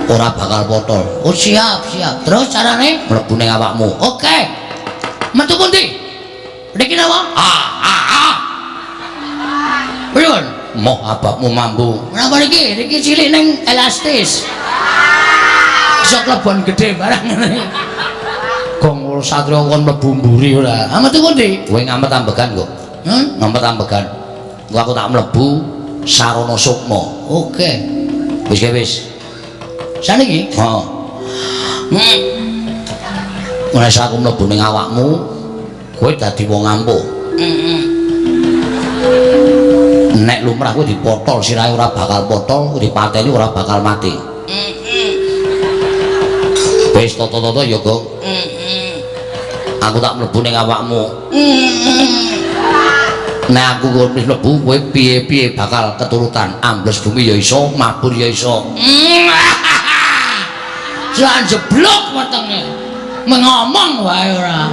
Ora bakal potol. Oh, siap, siap. Terus carane mlebu ning awakmu. Oke. Metu pundi? Niki napa? Ah, ah, ah. Pripun? Moh ababmu mambu. Kenapa niki? Niki cilik ning elastis. Iso klebon gedhe barang ngene. Gong satriya kon mlebu mburi ora. Ah, metu pundi? Kowe ngamet ambegan kok. Hmm? Ngamet ambegan. Engko aku tak mlebu sarana sukma. Oke. Wis ke wis. Saniki? Heeh. Nek aku mlebu ning awakmu, kowe dadi wong ampuh. Nek lumrah kowe dipotol sirahe ora bakal potol, dipateni ora bakal mati. Wis toto-toto ya, Gong. Aku tak mlebu ning awakmu. Nek aku wis mlebu, kowe piye-piye bakal keturutan. Ambles bumi ya iso, mabur ya iso. Jan jeblok wetenge. Mengomong wae ora.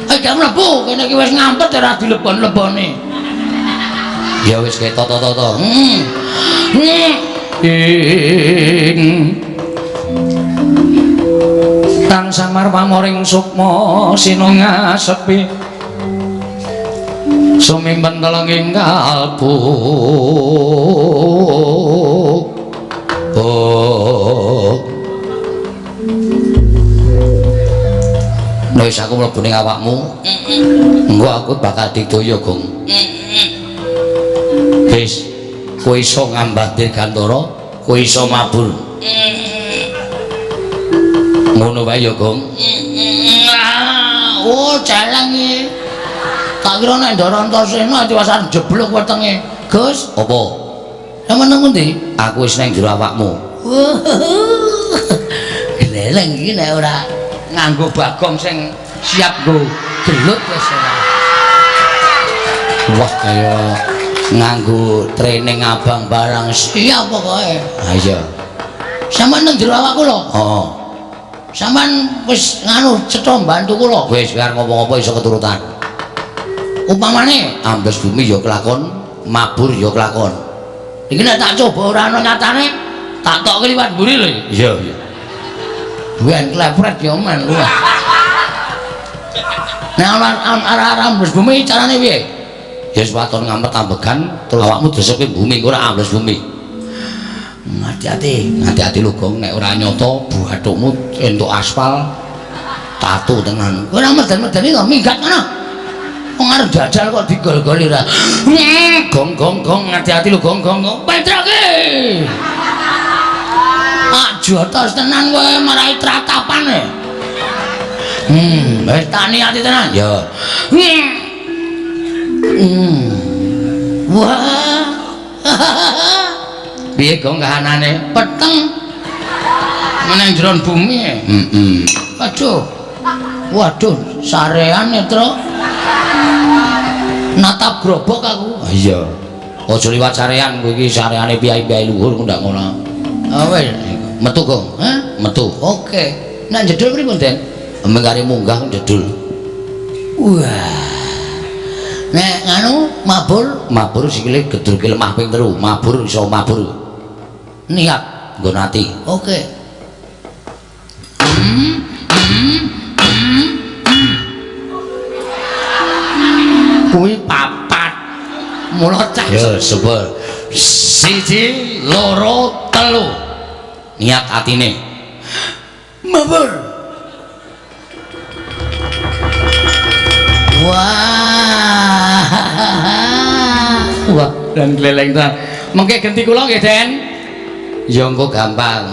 Gak mlebu, kene iki wis ngampet ora dilebon-lebone. Ya wis kae toto-toto. Ing tan samar pamoring sukma sinungasepi sumimpen telenging kalbu. Oh. Nek wis aku mlebu ning awakmu, engko aku bakal didaya, Gong. Wis, kowe iso ngambah dirgantara, kowe iso mabur. Ngono wae ya, Gong. Oh, celeng iki. Tak kira nek Ndara Antasena diwasan jeblok wetenge. Gus, apa? Sampeyan nang ngendi? Aku wis nang jero awakmu. Gleleng iki nek ora nganggo Bagong sing siap nggo gelut wis ora. Wah, kaya nganggo training abang barang siap pokoke. Ha iya. Sampeyan nang jero awakku lho. Heeh. Sampeyan wis nganu cetha mbantu kula. Wis arep ngomong apa iso keturutan. Upamane ambles bumi ya kelakon, mabur ya kelakon. Iki nek tak coba ora ana nyatane, tak tokke liwat mburi lho. Iya, iya. Ben klepret ya men. Nek arah-arah ambles bumi carane piye? Ya wis waton ngamet ambegan terus awakmu desepe bumi ora ambles bumi. Hati-hati, hati-hati lho Gong, nek ora nyata bathukmu entuk aspal tatu tenan. Kowe ora meden-medeni to minggat ngono. Wong arep jajal kok digol-goli ora. Gong gong gong, hati-hati lho Gong gong. Petrake. Ah jotos tenan kowe marai tratapan e. Wis tak niati tenan. Ya. Wah. Piye Gong kahanane? Peteng. Meneng jero bumi. Heeh. Aduh. Waduh, sarean ya, Truk. Natap grobok aku. Iya. Aja liwat sarean kowe iki sareane piyai-piyai luhur kok ndak ngono. Ah wis, metu Gong. Hah? Metu. Oke. Nek jedul pripun, Den? Mengkare munggah jedul. Wah. Nek nganu mabur, mabur sikile gedurke lemah ping 3, mabur iso mabur. Niat nggon ati. Oke. Kuwi papat. Mula cah. Ya, super. 1 2 3. Niat atine. Mabur. Wah. Wah, dan gleleng tenan. Mengke genti kula nggih, Den. Ya engko gampang.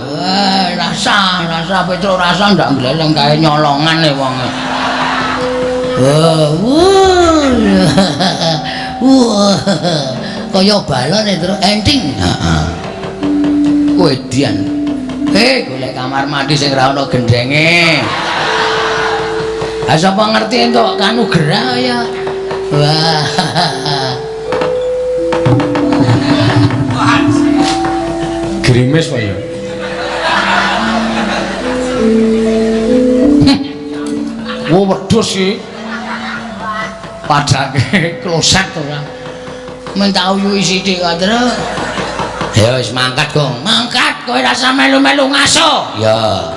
Rasa, rasa Petro rasa ndak gleleng kae nyolongan e wong. Wah, wah. Kaya balon e, Tru, enting. Heeh. Kowe dian. Golek kamar mandi sing ora ana gendenge. Ha sapa ngerti entuk kanugrah ya. Wah. Gerimis kok ya. Wah, wedhus iki. Padake kloset ora. Men tak uyuhi sithik kok, Tru. Ya wis mangkat, Gong. Mangkat, kowe rasa melu-melu ngaso. Ya.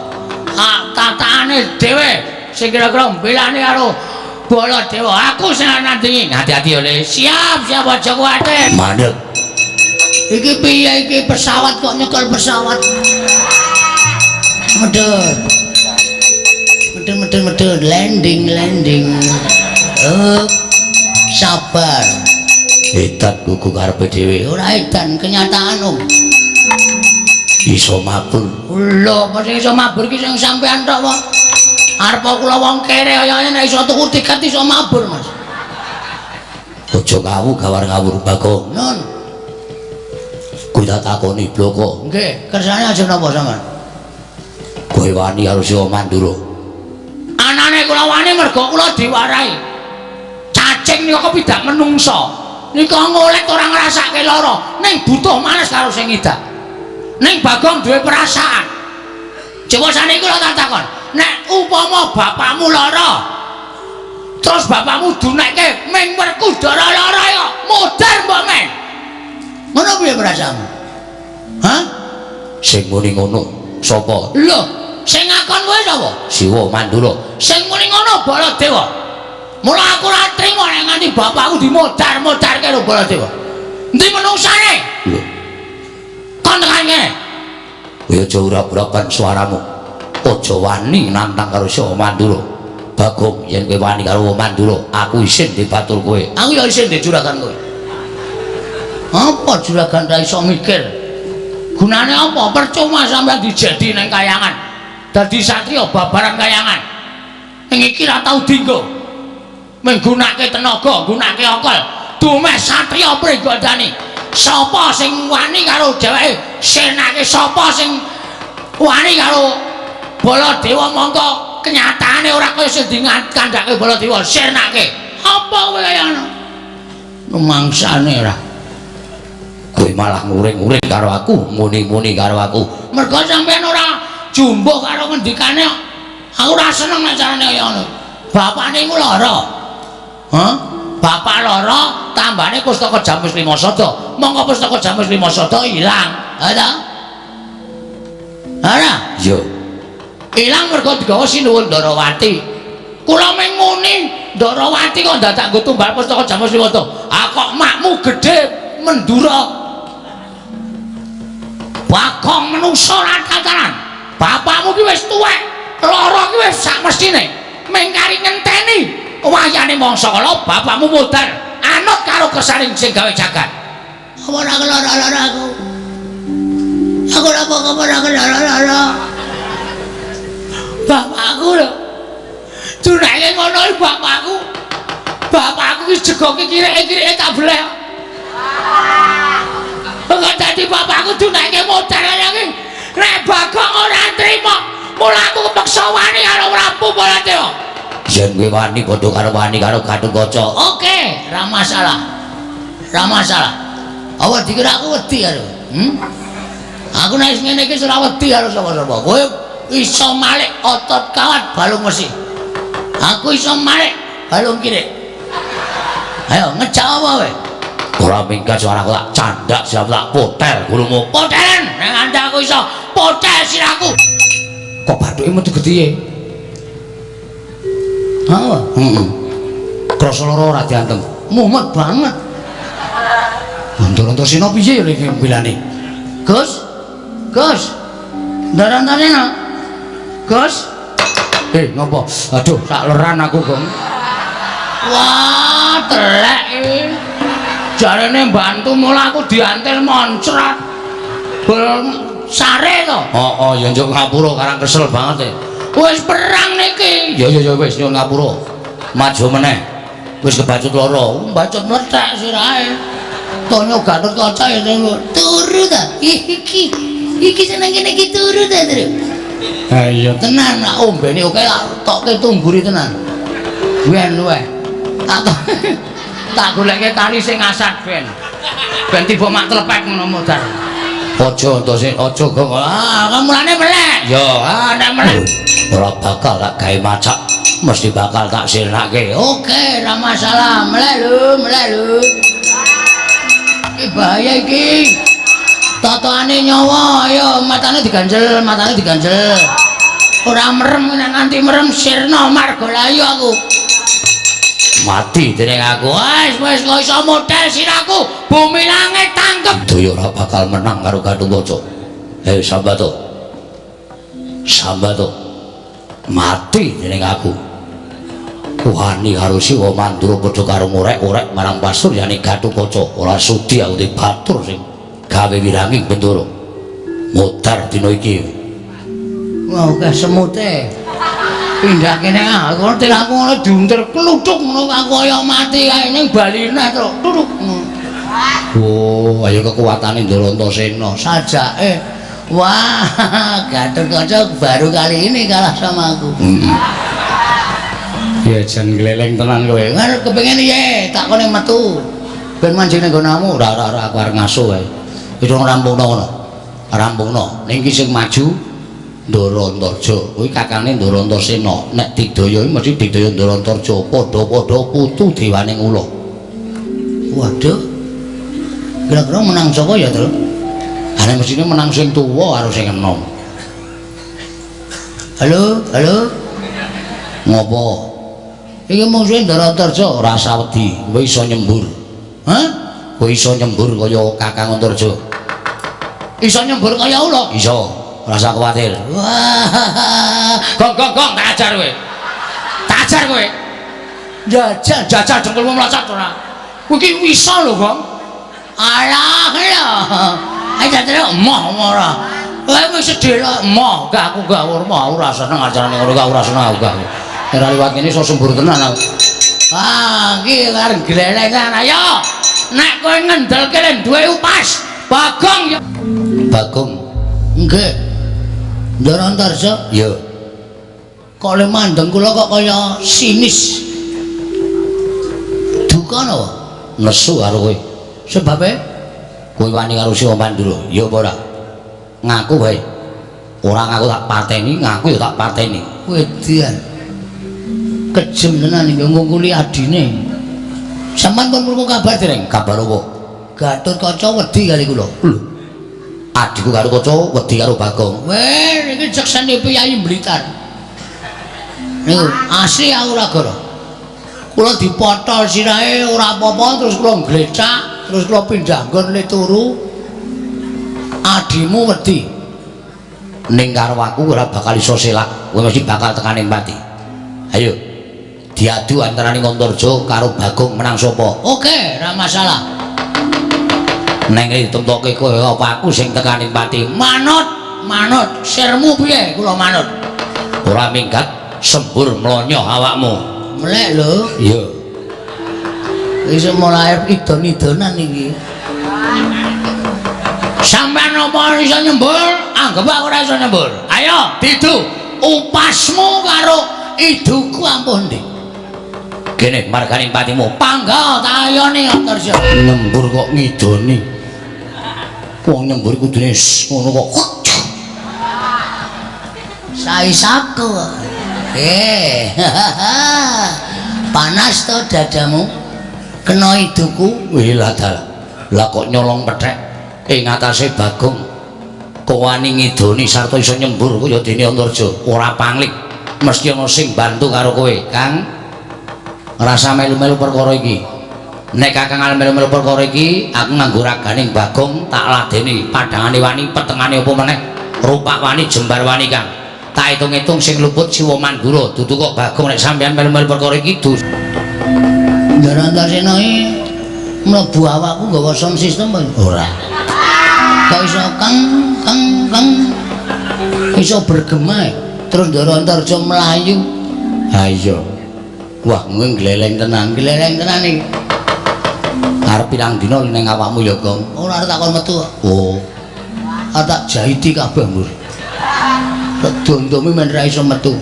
Ah, tatane dhewe sing kira-kira mbelani karo Baladewa. Aku sing nandingi. Hati-hati ya, Le. Siap, siap aja kuwatir. Mandek. Iki piye iki pesawat kok nyekel pesawat? Medhun. Medhun, medhun, medhun, landing, landing. Oh, sabar. Edan gugu karepe dhewe. Ora edan, kenyataan, Om. Iso mabur. Lho, apa sing iso mabur iki sing sampean tok kok? Arep kula wong kere kaya nek iso tuku tiket iso mabur, Mas. Aja ngawu gawar ngawur Bagong. Nun. Kuwi tak takoni bloko. Nggih, kersane aja napa sampean? Kowe wani karo Siwa Mandura. Anane kula wani mergo kula diwarai. Cacing nika kepidak menungsa. Nika ngolet ora ngrasake lara, ning butuh manes karo sing ngidak. Ning Bagong duwe perasaan. Coba saniki kula tak takon, nek upama bapakmu lara, terus bapakmu dunekke ming Werkudara lara ya, modar mbok men. Ngono piye perasaanmu? Hah? Sing muni ngono sapa? Lho, sing ngakon kowe sapa? Siwa Mandura. Sing muni ngono Baladewa. Mula aku ora trimo nek nganti bapakku dimodar-modarke karo Baladewa. Endi menungsane? Lho, Kon tekan kene. kowe aja ura-urapan suaramu. Aja wani nantang karo Siwa Mandura. Bagong, yen kowe wani karo Mandura, aku isin dibatur kowe. Aku ya isin di juragan kowe. Apa juragan ra iso mikir? Gunane apa? Percuma sampean dijadi nang kayangan. Dadi satriya babaran kayangan. Ning iki ra tau dinggo. Menggunake tenaga, nggunake akal. Dumeh satriya Pringgondani. Sapa sing wani karo dheweke? Senake sapa sing wani karo Baladewa mongko kenyataane ora kaya sing dikandhake Baladewa. Senake. Apa kowe kaya ngono? Rumangsane ora. Kowe malah nguring-nguring karo aku, muni-muni karo aku. Mergo sampean ora jumbuh karo ngendikane. Aku ora seneng nek carane kaya ngono. Bapakne iku lara. Hah? Bapak lara, tambane pustaka Jamus Lima Sada. Mongko pustaka Jamus Lima Sada ilang. Ha ta? Ora? Iya. Ilang mergo digawa Sinuwun Ndarawati. Kula mung muni Ndarawati kok dadak nggo tumbal pustaka Jamus Lima Sada. Ah kok makmu gedhe Mendura. Bagong menungsa ora tataran. Bapakmu ki wis tuwek, lara ki wis sak mestine. Mung kari ngenteni wayane mangsa kala bapakmu modar anut karo kersane sing gawe jagat. Apa ora lara-lara aku? Aku ora apa-apa ora lara-lara. Bapakku lho. Dunake ngono iki bapakku. Bapakku wis jegoke kireke-kireke tak bleh. Kok dadi bapakku dunake modar kaya iki. Nek Bagong ora trima, mula aku kepeksa wani karo Prabu Baladewa. Yen kowe wani padha karo wani karo Gatotkaca. Oke, ra masalah. Ra masalah. Apa dikira aku wedi karo? Aku nek ngene iki ora wedi karo sapa-sapa. Kowe iso malik otot kawat balung wesi. Aku iso malik balung kirik. Ayo ngejak apa kowe? Ora minggat suaraku tak candak siap tak potel gulumu. Potelen nek nganti aku iso potel sirahku. Kok bathuke metu gedhe? Heeh. Heeh. Krasa lara ora diantem. Mumet banget. Antasena piye ya iki bilane? Gus. Gus. Ndarantasena. Gus. Ngopo? Aduh, sak leran aku, Gong. Wah, telek iki. Jarene mbantu mula aku diantil moncrat. Bel Sare to. Heeh, ya njuk ngapura karang kesel banget e. Wis perang niki. Ya ya ya wis nyuwun ngapura. Maju meneh. Wis kebacut loro, bacut mlethek sirahe. Tonyo Gatotkaca ya turu ta. Iki iki seneng kene iki turu ta, Tru. Ha iya tenan nak ombene oke tak tokke tungguri tenan. Ben luwe. Tak goleke kali sing asat ben. Ben tiba mak tlepek ngono modar. Aja to sing aja kok. Ah, mulane melek. Ya, ah nek melek ora bakal tak gawe macak, mesti bakal tak sirnake. Oke, ora masalah. Melek lho, melek lho. Iki bahaya iki. Totone nyawa, ayo matane diganjel, matane diganjel. Ora merem nek nganti merem sirna margalayu aku. Mati dening aku. Wis wis kok iso model siraku. Bumi langit tangkep. Daya ora bakal menang karo Gatotkaca. Hei Sambato. Sambato. Mati dening aku. Wani karo Siwa Mandura padha karo ngorek-orek marang pasuryane Gatotkaca. Ora sudi aku dibatur sing gawe wiranging Bendara. Modar dina iki. Wah, akeh semute. Pindah kene aku ngerti aku ngono diuntir kluthuk ngono aku kaya mati kae ning bali neh terus tutuk. Oh, ayo kekuatane Ndarantasena sajake. Wah, Gatotkaca baru kali ini kalah sama aku. Ya jan gleleng tenan kowe. Ngar kepengin piye? Tak kone metu. Ben manjing ning nggonamu. Ora ora ora aku arep ngaso wae. Wis rampungno ngono. Rampungno. Ning iki sing maju Ndarantarja. Kuwi kakane Ndarantasena. Nek didaya iki mesti didaya Ndarantarja. Padha-padha putu dewaning ula. Waduh. Kira-kira menang sapa ya, Tru? Ane mestine menang sing tuwa karo sing enom. Halo, halo. Ngopo? Iki mungsuhe Ndarantarja ora usah wedi, kowe iso nyembur. Hah? Kowe iso nyembur kaya Kakang Antarja. Iso nyembur kaya ula? Iso. Ora usah kuwatir. Wah. Gong gong gong tak ajar kowe. Tak ajar kowe. Jajal jajal dengkulmu mlocot ora. Kowe iki iso lho, Gong. Alah lho. Ayo jajal emoh ora. Kowe wis sedih lho, emoh. Gak aku gak ora ora seneng acarane ngono gak ora seneng aku gak. Ora liwat kene iso sembur tenan aku. Ah, iki arep glelengan ayo. Nek kowe ngendelke len duwe upas, Bagong ya. Bagong. Nggih. Ndarantarja? Ya. Kok le mandeng kula kok kaya sinis. Duka napa? Nesu karo kowe. Sebabe kowe wani karo Siwa Mandura, ya apa ora? Ngaku wae. Ora ngaku tak pateni, ngaku ya tak pateni. Wedan. Kejem tenan iki ngungkuli adine. Sampeyan pun krungu kabar dereng? Kabar apa? Gatotkaca wedi kali kula. Lho. Adhiku karo kaca wedi karo Bagong. Weh, iki seksene priyayi Blitar. Niku asli aku ora goro. Kula dipotol sirahe ora apa-apa terus kula nglecak, terus kula pindah nggon le turu. Adhimu wedi. Ning karo aku ora bakal iso selak, kowe mesti bakal tekaning pati. Ayo. Diadu antarane Antarja karo Bagong menang sapa? Oke, ora masalah. Neng ditemtokke kowe apa aku sing tekaning pati? Manut, manut. Sirmu piye? Kula manut. Ora minggat sembur mlonyoh awakmu. Melek lho. Iya. Wis mulai idon-idonan iki. Sampeyan apa iso nyembur? Anggep aku ora iso nyembur. Ayo, didu. Upasmu karo iduku ampuh ndi? Kene marganing patimu. Pangga tak ayone Antarja. Nyembur kok ngidoni. Wong nyembur kudune ngono kok. Saisaku. Panas to dadamu? Kena iduku. Wih lah dalah. Lah kok nyolong pethek ing atase Bagong. Kok wani ngidoni sarta iso nyembur kaya dene Antarja. Ora pangling. Mesti ana sing bantu karo kowe, Kang. Rasa melu-melu perkara iki. Nek Kakang melu-melu perkara iki, aku nganggo raganing Bagong tak ladeni padhangane wani, petengane apa meneh, rupak wani, jembar wani, Kang. Tak hitung-hitung sing luput Siwa Mandura, dudu kok Bagong nek sampeyan melu-melu perkara iki dus. Ndarantasena iki mlebu awakku nggawa sound system apa? Ora. Kok iso kang kang keng keng. Iso bergema terus Ndara Antarja mlayu. Ha iya. Wah, kowe gleleng tenan, gleleng tenan iki. Arep pirang dina ning awakmu ya, Gong? Ora arep takon metu. Oh. Arep tak jahiti kabeh, Mbur. Tak dondomi men ra iso metu.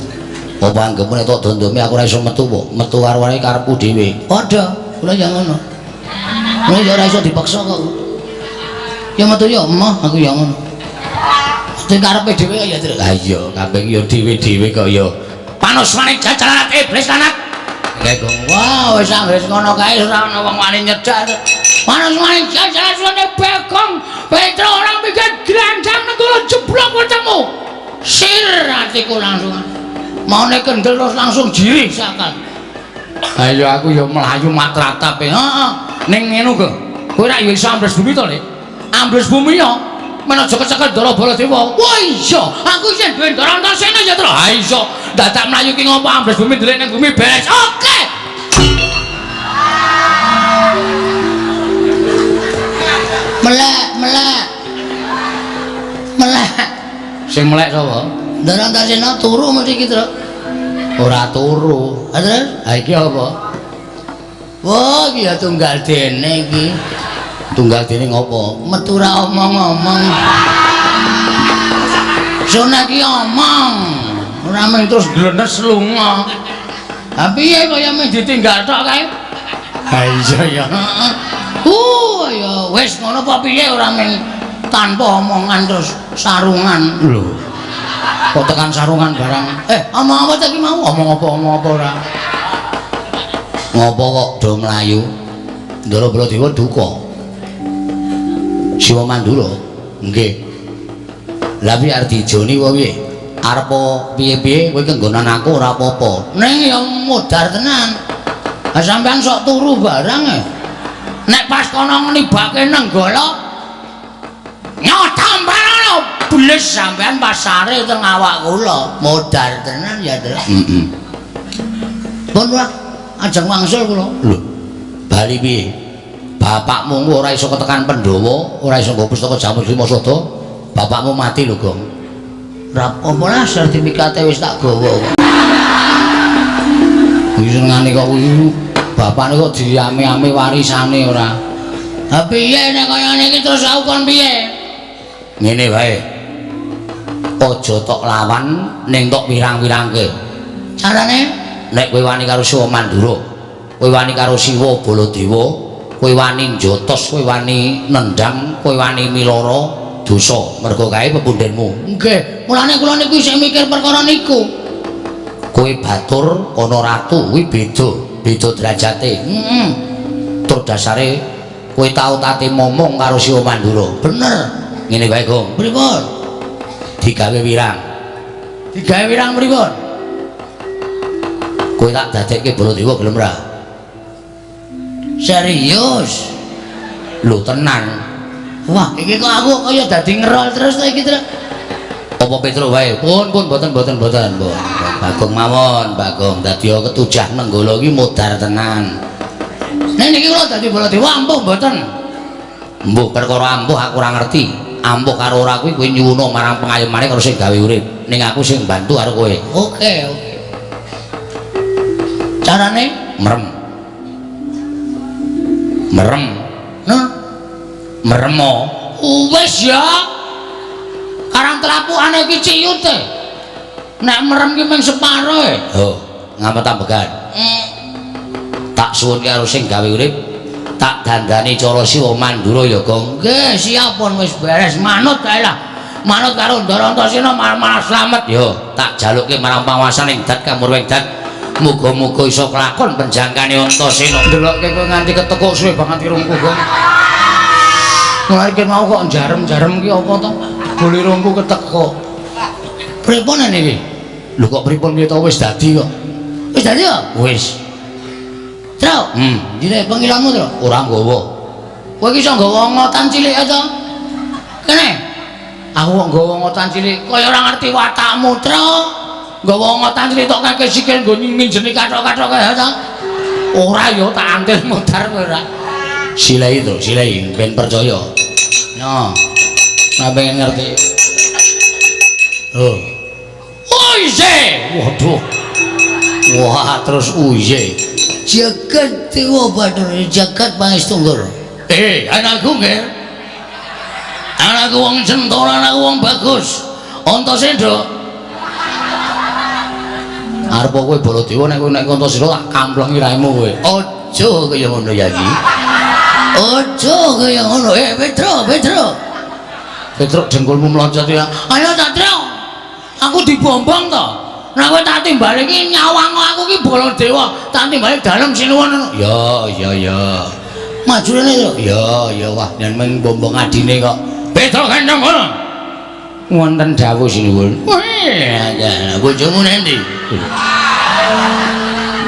Apa anggepmu nek tak dondomi aku ora iso metu apa? Metu karo wae karepku dhewe. Padha, kula ya ngono. Kula ya ora iso dipaksa kok. Ya metu ya emoh, aku ya ngono. Sing karepe dhewe ya, Tru. Ha iya, kabeh ya dhewe-dhewe kok ya. Panusmane jajalan iblis lanat. Wah, wis anggere ngono kae ora ana wong wani nyedak. Panusmane jajalan suwane Bagong, Petro orang mikir glandang nenggala jeblok wetengmu. Sir atiku langsung. Maune kendel terus langsung jirih sakal. Ayo aku ya mlayu matratap. Heeh. Ning ngene kok. Kowe rak ya iso ambles bumi to, Lek? Ambles bumi ya. Men aja kecekel Ndara Baladewa. Wah iya, aku isih duwe Ndara Antasena ya, Tru. Ha iso. Dadak mlayu ki ngopo ambles bumi ndelik ning bumi beres. Oke. Melek, melek. Melek. Sing melek sapa? Ndara Antasena turu mesti iki, Tru. Ora turu. Ha terus? Ha iki apa? Wah, iki ya tunggal dene iki. Tunggal dene ngopo? Metu ra omong-omong. Sone iki omong. Ora mung terus glenes lunga. Ha piye kaya mung ditinggal tok kae? Ha iya ya. Ya wis ngono apa piye ora mung tanpa omongan terus sarungan. Lho. Kok tekan sarungan barang? Omong apa ta iki mau? Omong apa omong apa ora? Ngopo kok do mlayu? Ndara Baladewa duka. Siwa Mandura. Nggih. Lah piye arep dijoni apa piye? Arep piye-piye kowe kenggonan aku ora apa-apa. Ning ya modar tenan. Ha sampean sok turu barang e. Nek pas kono nibake Nenggala nyotamparana bles sampean pasare teng awak kula. Modar tenan ya, Tru. Heeh. Pun wae ajeng wangsul kula. Lho, bali piye? Bapakmu ora iso ketekan Pandhawa, ora iso nggo pustaka Jamus Lima Sada. Bapakmu mati lho, Gong. Ora apa lah sertifikate wis tak gawa. Iki senengane kok kuwi bapakne kok diame-ame warisane ora. Ha piye nek kaya ngene iki terus aku kon piye? Ngene wae. Aja tok lawan ning tok wirang-wirangke. Carane nek kowe wani karo Siwa Mandura, kowe wani karo Siwa Baladewa, kowe wani njotos, kowe wani nendang, kowe wani miloro dosa mergo kae pepundhenmu. Nggih, mulane kula niku isih mikir perkara niku. Kowe batur ana ratu kuwi beda, beda derajate. Heeh. Tur dasare kowe tau tate momong karo Siwa Mandura. Bener. Ngene wae, Gong. Pripun? Digawe wirang. Digawe wirang pripun? Kowe tak dadekke Baladewa gelem ra? Serius? Lho tenan. Wah, iki kok aku kaya dadi ngerol terus to iki, Tru. Apa Petro wae? Pun pun boten boten boten, pun. Bagong mawon, Bagong. Dadi ketujah Nenggala iki modar tenan. Nek niki kula dadi Baladewa ampuh mboten? Mbuh perkara ampuh aku ora ngerti. Ampuh karo ora kuwi kowe nyuwuna marang pengayomane karo sing gawe urip. Ning aku sing bantu karo kowe. Oke, oke. Carane merem. Merem. Nah, meremo. Wis ya. Karang telapukane iki ciyut e. Nek merem ki mung separo e. Oh, ngamet ambegan. Tak suwun karo sing gawe urip, tak dandani cara Siwa Mandura ya, Gong. Nggih, siap pun wis beres manut kae lah. Manut karo Ndara Antasena malah slamet yo. Tak jalukke marang panguwasan ing dat kamurwing dat. Muga-muga iso kelakon penjangkane Antasena. Ndelokke kowe nganti ketekuk suwe banget irungku, Gong. Mulai ki mau kok jarem-jarem ki apa to? Bole irungku ketekuk. Pripun niki? Lho kok pripun piye to wis dadi kok. Wis dadi ya? Wis. Tru. Ndire pengilamu, Tru? Ora nggawa. Kowe iki iso nggawa ngotan cilik to? Kene. Aku kok nggawa ngotan cilik kaya ora ngerti watakmu, Tru. Nggawa ngotan cilik tok kake sikil nggo nginjeni kathok-kathok kae to. Ora ya tak antil modar kowe ora. Silai to, silai ben percaya. No. Ora pengen ngerti. Oh. Uye. Waduh. Wah, terus uye. Jagat Dewa Bathara, jagat Pangestunggur. Anakku nggih. Anakku wong Centara, anakku wong bagus. Antasena. Arep kowe Baladewa nek kowe nek Antasena tak kamplengi raimu kowe. Aja kaya ngono Yayi. Aja kaya ngono. Petro, Petro. Petro dengkulmu mlocot ya. Ayo Satrio. Aku dibombong to. Nek kowe tak timbali iki nyawang aku iki Baladewa, tak timbali dalem sinuwun. Ya, ya, ya. Maju rene to. Ya, ya wah yen mung bombong adine kok. Petro gandeng ngono. Wonten dawuh sinuwun. Wih, bojomu nendi?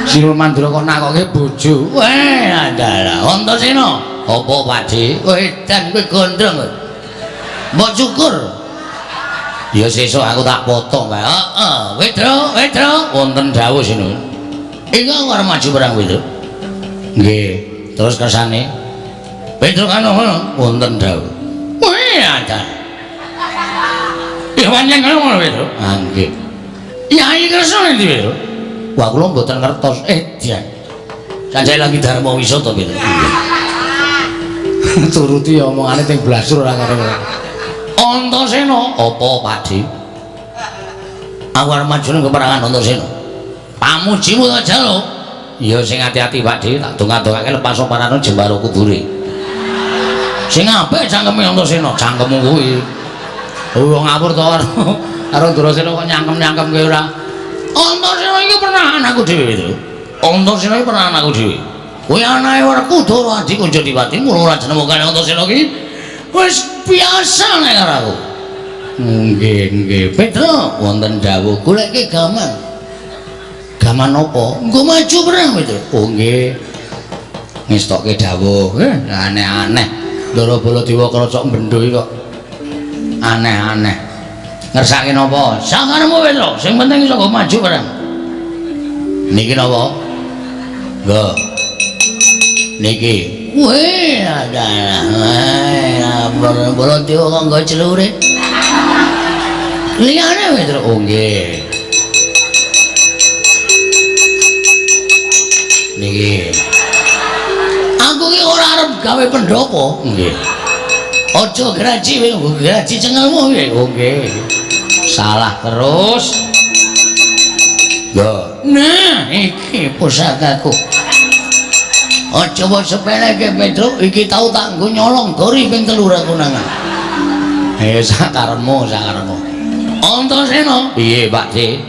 Sinuwun Mandura kok nakoke bojo. Weh, adalah Antasena. Apa Pakde? Wedan kowe gondrong kowe. Mbok cukur. Ya sesuk aku tak potong kae. Heeh, Petro, Petro. Wonten dawuh sinuwun. Iki aku arep maju perang Petro. Nggih, terus kersane Petro kan ngono. Wonten dawuh. Weh, ada. Ya pancen ngono Petro. Ah nggih. Yai Kresna endi Petro? Wah kula mboten ngertos. Jan. Sanjay lagi Dharma Wisata Petro. Turuti omongane teng blasur ora karo. Antasena apa Pakde? Aku arep maju ning peperangan Antasena. Pamujimu ta jaluk. Ya sing ati-ati Pakde, tak dongak-dongake lepas parane jembaro kubure. Sing apik cangkeme Antasena, cangkemmu kuwi. Wong ngawur to karo Durasena kok nyangkem-nyangkem kowe ora. Antasena iki pernah anakku dhewe Petro. Antasena iki pernah anakku dhewe. Kuwi anake Werkudara Adi Kunjadipati, mula ora jenemokane Antasena iki wis biasa nek karo aku. Nggih, nggih. Petro, wonten dawuh goleke gaman. Gaman apa? Nggo maju perang Petro. Oh nggih. Ngestokke dawuh. Aneh-aneh. Ndara Baladewa krocok bendho iki kok aneh-aneh. Ngersake napa? Sakarepmu Petro, sing penting iso nggo maju perang. Niki napa? Nggo. Niki. Weh, adalah. Baladewa kok nggo celure. Liyane Petro. Oh nggih. Niki. Aku ki ora arep gawe pendopo. Nggih. Aja graji kowe, graji cengelmu kowe. Oh nggih. Salah terus. Yo. Nah, iki pusakaku. Aja mbok sepeleke Petro, iki tau tak nggo nyolong dori ping 3 aku nangan. Sakarepmu, sakarepmu. Antasena. Piye, Pakde?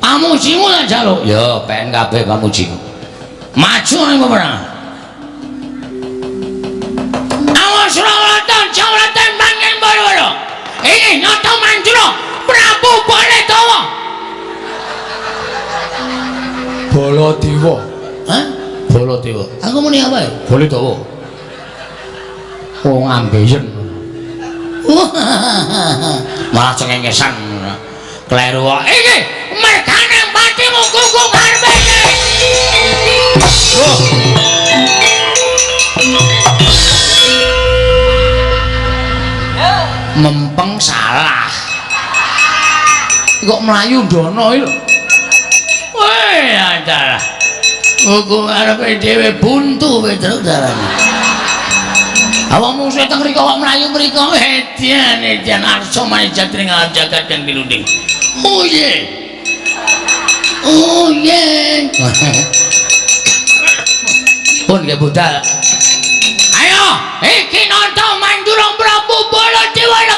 Pamujimu tak jaluk. Ya, pengen kabeh pamujiku. Maju ning peperangan. Awas Surawarta, Jawarta manggen Barawara. Ini nyata Mandura, Prabu Baladewa. Baladewa. Hah? Baladewa. Aku muni apa ya? Baladewa. Wong ambeien. Malah cengengesan. Kleru kok. Iki mergane patimu gunggung ngarepe iki. Oh. Mempeng salah. Kok mlayu ndono iki lho. Weh, adalah. Gunggung ngarepe dhewe buntu Petro dalane. Awakmu mungsuhe teng mriko kok mlayu mriko. Edian, edian arsa manijat ring alam jagat kang pinunding. Oh ye. Oh ye. Pun nggih budal. Ayo, iki nonton Mandura Prabu Baladewa.